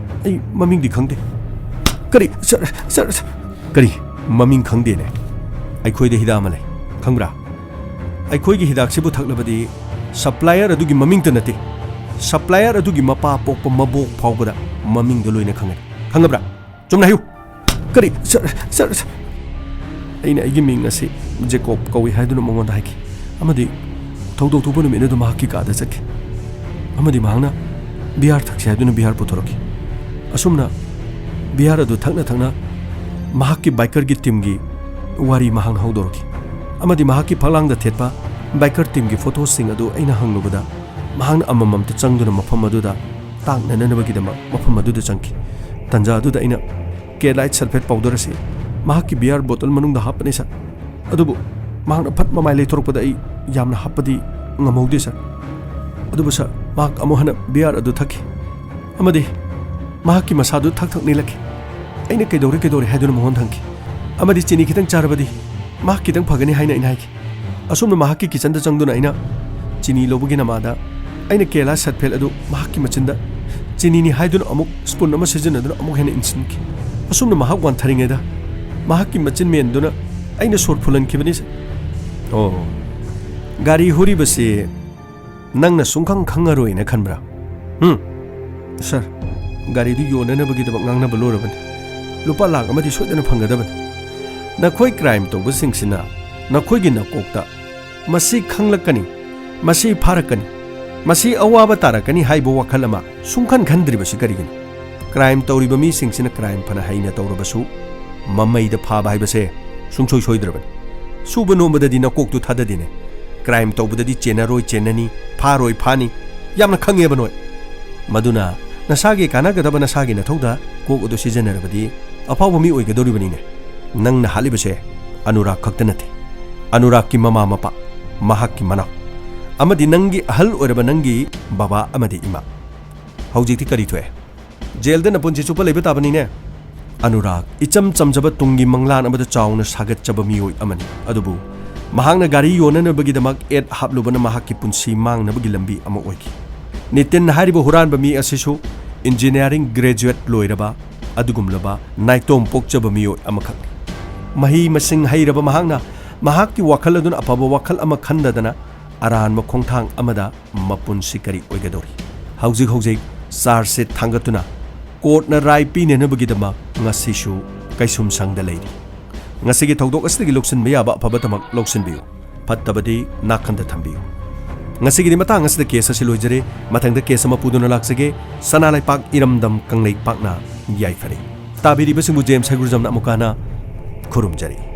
ꯑꯩ ꯃꯃꯤꯡꯗꯤ ꯈꯪꯗꯦ꯫" "ꯀꯔꯤ? ꯁꯥꯔ, ꯁꯥꯔ, ꯁꯥꯔ!" "ꯀꯔꯤ? ꯃꯃꯤꯡ ꯈꯪꯗꯦꯅꯦ? ꯑꯩꯈꯣꯏꯗ ꯍꯤꯗꯥꯛ ꯑꯃ ꯂꯩ, ꯈꯪꯕ꯭ꯔꯥ? ꯑꯩꯈꯣꯏꯒꯤ ꯍꯤꯗꯥꯛꯁꯤꯕꯨ ꯊꯛꯂꯕꯗꯤ ꯁꯄ꯭ꯂꯥꯏꯌꯔ ꯑꯗꯨꯒꯤ ꯃꯃꯤꯡꯇ ꯅꯠꯇꯦ, ꯁꯄ꯭ꯂꯥꯏꯌꯔ ꯑꯗꯨꯒꯤ ꯃꯄꯥ ꯄꯣꯛꯄ ꯃꯕꯣꯛ ꯐꯥꯎꯕꯗ ꯃꯃꯤꯡꯗꯣ ꯂꯣꯏꯅ ꯈꯪꯒꯅꯤ, ꯈꯪꯉꯕ꯭ꯔꯥ? ꯆꯨꯝꯅ ꯍꯥꯏꯌꯨ!" "ꯀꯔꯤ? ꯁꯥꯔ, ꯁꯥꯔ, ꯁꯥꯔ!" ꯑꯩꯅ ꯑꯩꯒꯤ ꯃꯤꯡ ꯑꯁꯤ ꯖꯦꯀꯣꯕ ꯀꯧꯏ ꯍꯥꯏꯗꯨꯅ ꯃꯉꯣꯟꯗ ꯍꯥꯏꯈꯤ ꯑꯃꯗꯤ ꯊꯧꯗꯣꯛ ꯊꯣꯛꯄ ꯅꯨꯃꯤꯠ ꯑꯗꯨ ꯃꯍꯥꯛꯀꯤ ꯀꯥꯗ ꯆꯠꯈꯤ ꯑꯃꯗꯤ ꯃꯍꯥꯛꯅ ꯕꯤꯌꯥꯔ ꯊꯛꯁꯤ ꯍꯥꯏꯗꯨꯅ ꯕꯤꯌꯥꯔ ꯄꯨꯊꯣꯔꯛꯈꯤ꯫ ꯑꯁꯨꯝꯅ ꯕꯤꯌꯥꯔ ꯑꯗꯨ ꯊꯛꯅ ꯊꯛꯅ ꯃꯍꯥꯛꯀꯤ ꯕꯥꯏꯀꯔꯒꯤ ꯇꯤꯝꯒꯤ ꯋꯥꯔꯤ ꯃꯍꯥꯛꯅ ꯍꯧꯗꯣꯔꯛꯈꯤ ꯑꯃꯗꯤ ꯃꯍꯥꯛꯀꯤ ꯐꯛꯂꯥꯡꯗ ꯊꯦꯠꯄ ꯕꯥꯏꯀꯔ ꯇꯤꯝꯒꯤ ꯐꯣꯇꯣꯁꯤꯡ ꯑꯗꯨ ꯑꯩꯅ ꯍꯪꯂꯨꯕꯗ ꯃꯍꯥꯛꯅ ꯑꯃꯃꯝꯇ ꯆꯪꯗꯨꯅ ꯃꯐꯝ ꯑꯗꯨꯗ ꯇꯥꯛꯅꯅꯕꯒꯤꯗꯃꯛ ꯃꯐꯝ ꯑꯗꯨꯗ ꯆꯪꯈꯤ꯫ ꯇꯟꯖꯥ ꯑꯗꯨꯗ ꯑꯩꯅ ꯀꯦ ꯂꯥꯏꯠ ꯁꯜꯐꯦꯠ ꯄꯥꯎꯗꯔ ꯑꯁꯤ ꯃꯍꯥꯛꯀꯤ ꯕꯤꯌꯥꯔ ꯕꯣꯇꯜ ꯃꯅꯨꯡꯗ ꯍꯥꯞꯄꯅꯤ, ꯁꯥꯔ꯫ ꯑꯗꯨꯕꯨ ꯃꯍꯥꯛꯅ ꯐꯠ ꯃꯃꯥꯏ ꯂꯩꯊꯣꯔꯛꯄꯗ ꯑꯩ ꯌꯥꯝꯅ ꯍꯥꯞꯄꯗꯤ ꯉꯝꯍꯧꯗꯦ, ꯁꯥꯔ꯫ ꯑꯗꯨꯕꯨ, ꯁꯥꯔ, ꯃꯍꯥꯛ ꯑꯃꯨꯛ ꯍꯟꯅ ꯕꯤꯌꯥꯔ ꯑꯗꯨ ꯊꯛꯈꯤ ꯑꯃꯗꯤ ꯃꯍꯥꯛꯀꯤ ꯃꯁꯥꯗꯨ ꯊꯛ ꯊꯛ ꯅꯤꯜꯂꯛꯈꯤ꯫ ꯑꯩꯅ "ꯀꯩꯗꯧꯔꯦ, ꯀꯩꯗꯧꯔꯦ?" ꯍꯥꯏꯗꯨꯅ ꯃꯉꯣꯟꯗ ꯍꯪꯈꯤ ꯑꯃꯗꯤ "ꯆꯤꯅꯤ ꯈꯤꯇꯪ ꯆꯥꯔꯕꯗꯤ ꯃꯍꯥꯛ ꯈꯤꯇꯪ ꯐꯒꯅꯤ" ꯍꯥꯏꯅ ꯑꯩꯅ ꯍꯥꯏꯈꯤ꯫ ꯑꯁꯨꯝꯅ ꯃꯍꯥꯛꯀꯤ ꯀꯤꯆꯟꯗ ꯆꯪꯗꯨꯅ ꯑꯩꯅ ꯆꯤꯅꯤ ꯂꯧꯕꯒꯤ ꯅꯃꯥꯗ ꯑꯩꯅ ꯀꯦ ꯂꯥꯏꯠ ꯁꯜꯐꯦꯠ ꯑꯗꯨ ꯃꯍꯥꯛꯀꯤ ꯃꯆꯤꯟꯗ ꯆꯤꯅꯤꯅꯤ ꯍꯥꯏꯗꯨꯅ ꯑꯃꯨꯛ ꯁ꯭ꯄꯨꯟ ꯑꯃ ꯁꯤꯖꯤꯟꯅꯗꯨꯅ ꯑꯃꯨꯛ ꯍꯦꯟꯅ ꯏꯟꯁꯤꯟꯈꯤ꯫ ꯑꯁꯨꯝꯅ ꯃꯍꯥꯛ ꯋꯥꯟꯊꯔꯤꯉꯩꯗ ꯃꯍꯥꯛꯀꯤ ꯃꯆꯤꯟ ꯃꯦꯟꯗꯨꯅ ꯑꯩꯅ ꯁꯣꯔ ꯐꯨꯜꯍꯟꯈꯤꯕꯅꯤ, ꯁꯥꯔ꯫ "ꯑꯣ, ꯒꯥꯔꯤ ꯍꯨꯔꯤꯕꯁꯤ ꯅꯪꯅ ꯁꯨꯡꯈꯪ ꯈꯪꯉꯔꯣꯏꯅ ꯈꯟꯕ꯭ꯔꯥ? ꯍꯨꯝ? ꯁꯥꯔ, ꯒꯥꯔꯤꯗꯨ ꯌꯣꯟꯅꯅꯕꯒꯤꯗꯃꯛ ꯉꯥꯡꯅꯕ ꯂꯣꯏꯔꯕꯅꯤ꯫ ꯂꯨꯄꯥ ꯂꯥꯈ ꯑꯃꯗꯤ ꯁꯣꯏꯗꯅ ꯐꯪꯒꯗꯕꯅꯤ꯫ ꯅꯈꯣꯏ ꯀ꯭ꯔꯥꯏꯝ ꯇꯧꯕꯁꯤꯡꯁꯤꯅ ꯅꯈꯣꯏꯒꯤ ꯅꯀꯣꯛꯇ ꯃꯁꯤ ꯈꯪꯂꯛꯀꯅꯤ, ꯃꯁꯤ ꯐꯥꯔꯛꯀꯅꯤ, ꯃꯁꯤ ꯑꯋꯥꯕ ꯇꯥꯔꯛꯀꯅꯤ ꯍꯥꯏꯕ ꯋꯥꯈꯜ ꯑꯃ ꯁꯨꯡꯈꯟ ꯈꯟꯗ꯭ꯔꯤꯕꯁꯤ ꯀꯔꯤꯒꯤꯅꯣ? ꯀ꯭ꯔꯥꯏꯝ ꯇꯧꯔꯤꯕ ꯃꯤꯁꯤꯡꯁꯤꯅ ꯀ꯭ꯔꯥꯏꯝ ꯐꯅ ꯍꯩꯅ ꯇꯧꯔꯕꯁꯨ ꯃꯃꯩꯗ ꯐꯥꯕ ꯍꯥꯏꯕꯁꯦ ꯁꯨꯡꯁꯣꯏ ꯁꯣꯏꯗ꯭ꯔꯕꯅꯤ꯫ ꯁꯨꯕ ꯅꯣꯝꯕꯗꯗꯤ ꯅꯀꯣꯛꯇꯨ ꯊꯥꯗꯗꯦꯅꯦ꯫ ꯀ꯭ꯔꯥꯏꯝ ꯇꯧꯕꯗꯗꯤ ꯆꯦꯟꯅꯔꯣꯏ ꯆꯦꯟꯅꯅꯤ, ꯐꯥꯔꯣꯏ ꯐꯥꯅꯤ, ꯌꯥꯝꯅ ꯈꯪꯉꯦꯕ ꯅꯣꯏ꯫ ꯃꯗꯨꯅ ꯅꯁꯥꯒꯤ ꯀꯥꯟꯅꯒꯗꯕ ꯅꯁꯥꯒꯤ ꯅꯊꯧꯗ ꯀꯣꯛ ꯑꯗꯨ ꯁꯤꯖꯤꯟꯅꯔꯕꯗꯤ ꯑꯐꯥꯎꯕ ꯃꯤ ꯑꯣꯏꯒꯗꯧꯔꯤꯕꯅꯤꯅꯦ꯫ ꯅꯪꯅ ꯍꯥꯠꯂꯤꯕꯁꯦ ꯑꯅꯨꯔꯥꯒ ꯈꯛꯇ ꯅꯠꯇꯦ, ꯑꯅꯨꯔꯥꯒꯀꯤ ꯃꯃꯥ ꯃꯄꯥ, ꯃꯍꯥꯛꯀꯤ ꯃꯅꯥꯎ, ꯑꯃꯗꯤ ꯅꯪꯒꯤ ꯑꯍꯜ ꯑꯣꯏꯔꯕ ꯅꯪꯒꯤ ꯕꯕꯥ ꯑꯃꯗꯤ ꯏꯃꯥ꯫ ꯍꯧꯖꯤꯛꯇꯤ ꯀꯔꯤ ꯊꯣꯛꯑꯦ? ꯖꯦꯜꯗ ꯅꯄꯨꯟꯁꯤ ꯆꯨꯞꯄ ꯂꯩꯕ ꯇꯥꯕꯅꯤꯅꯦ꯫ ꯑꯅꯨꯔꯥꯒ, ꯏꯆꯝ ꯆꯝꯖꯕ ꯇꯨꯡꯒꯤ ꯃꯪꯂꯥꯟ ꯑꯃꯗ ꯆꯥꯎꯅ ꯁꯥꯒꯠꯆꯕ ꯃꯤꯑꯣꯏ ꯑꯃꯅꯤ, ꯑꯗꯨꯕꯨ ꯃꯍꯥꯛꯅ ꯒꯥꯔꯤ ꯌꯣꯟꯅꯅꯕꯒꯤꯗꯃꯛ ad ꯍꯥꯞꯂꯨꯕꯅ ꯃꯍꯥꯛꯀꯤ ꯄꯨꯟꯁꯤ ꯃꯥꯡꯅꯕꯒꯤ ꯂꯝꯕꯤ ꯑꯃ ꯑꯣꯏꯈꯤ꯫ ꯅꯤꯇꯤꯟ ꯍꯥꯏꯔꯤꯕ ꯍꯨꯔꯥꯟꯕ ꯃꯤ ꯑꯁꯤꯁꯨ engineering graduate ꯂꯣꯏꯔꯕ ꯑꯗꯨꯒꯨꯝꯂꯕ ꯅꯥꯏꯇꯣꯝ ꯄꯣꯛꯆꯕ ꯃꯤꯑꯣꯏ ꯑꯃꯈꯛꯅꯤ꯫ ꯃꯍꯩ ꯃꯁꯤꯡ ꯍꯩꯔꯕ ꯃꯍꯥꯛꯅ ꯃꯍꯥꯛꯀꯤ ꯋꯥꯈꯜ ꯑꯗꯨꯅ ꯑꯐꯕ ꯋꯥꯈꯜ ꯑꯃ ꯈꯟꯗꯗꯅ ꯑꯔꯥꯟꯕ ꯈꯣꯡꯊꯥꯡ ꯑꯃꯗ ꯃꯄꯨꯟꯁꯤ ꯀꯔꯤ ꯑꯣꯏꯒꯗꯧꯔꯤ? ꯍꯧꯖꯤꯛ ꯍꯧꯖꯤꯛ charge sheet ꯊꯥꯡꯒꯠꯇꯨꯅ courtꯅ ꯔꯥꯏ ꯄꯤꯅꯅꯕꯒꯤꯗꯃꯛ ꯉꯁꯤꯁꯨ ꯀꯩꯁꯨꯝꯁꯪꯗ ꯂꯩꯔꯤ꯫ ꯉꯁꯤꯒꯤ ꯊꯧꯗꯣꯛ ꯑꯁꯤꯗꯒꯤ ꯂꯧꯁꯤꯟꯕ ꯌꯥꯕ ꯑꯐꯕ ꯊꯕꯛ ꯂꯧꯁꯤꯟꯕꯤꯌꯨ, ꯐꯠꯇꯕꯗꯤ ꯅꯥꯀꯟꯗ ꯊꯝꯕꯤꯌꯨ꯫ ꯉꯁꯤꯒꯤꯗꯤ ꯃꯇꯥꯡ ꯑꯁꯤꯗ case ꯑꯁꯤ ꯂꯣꯏꯖꯔꯦ꯫ ꯃꯊꯪꯗ case ꯑꯃ ꯄꯨꯗꯨꯅ ꯂꯥꯛꯆꯒꯦ꯫ ꯁꯅꯥ ꯂꯩꯄꯥꯛ ꯏꯔꯝꯗꯝ ꯀꯪꯂꯩꯄꯥꯛꯅ ꯌꯥꯏꯐꯔꯦ꯫ ꯇꯥꯕꯤꯔꯤꯕꯁꯤꯡꯕꯨ ꯖꯦꯝꯁ ꯍꯩꯒ꯭ꯔꯨꯖꯝꯅ ꯑꯃꯨꯛꯀ ꯍꯟꯅ ꯈꯨꯔꯨꯝꯖꯔꯤ꯫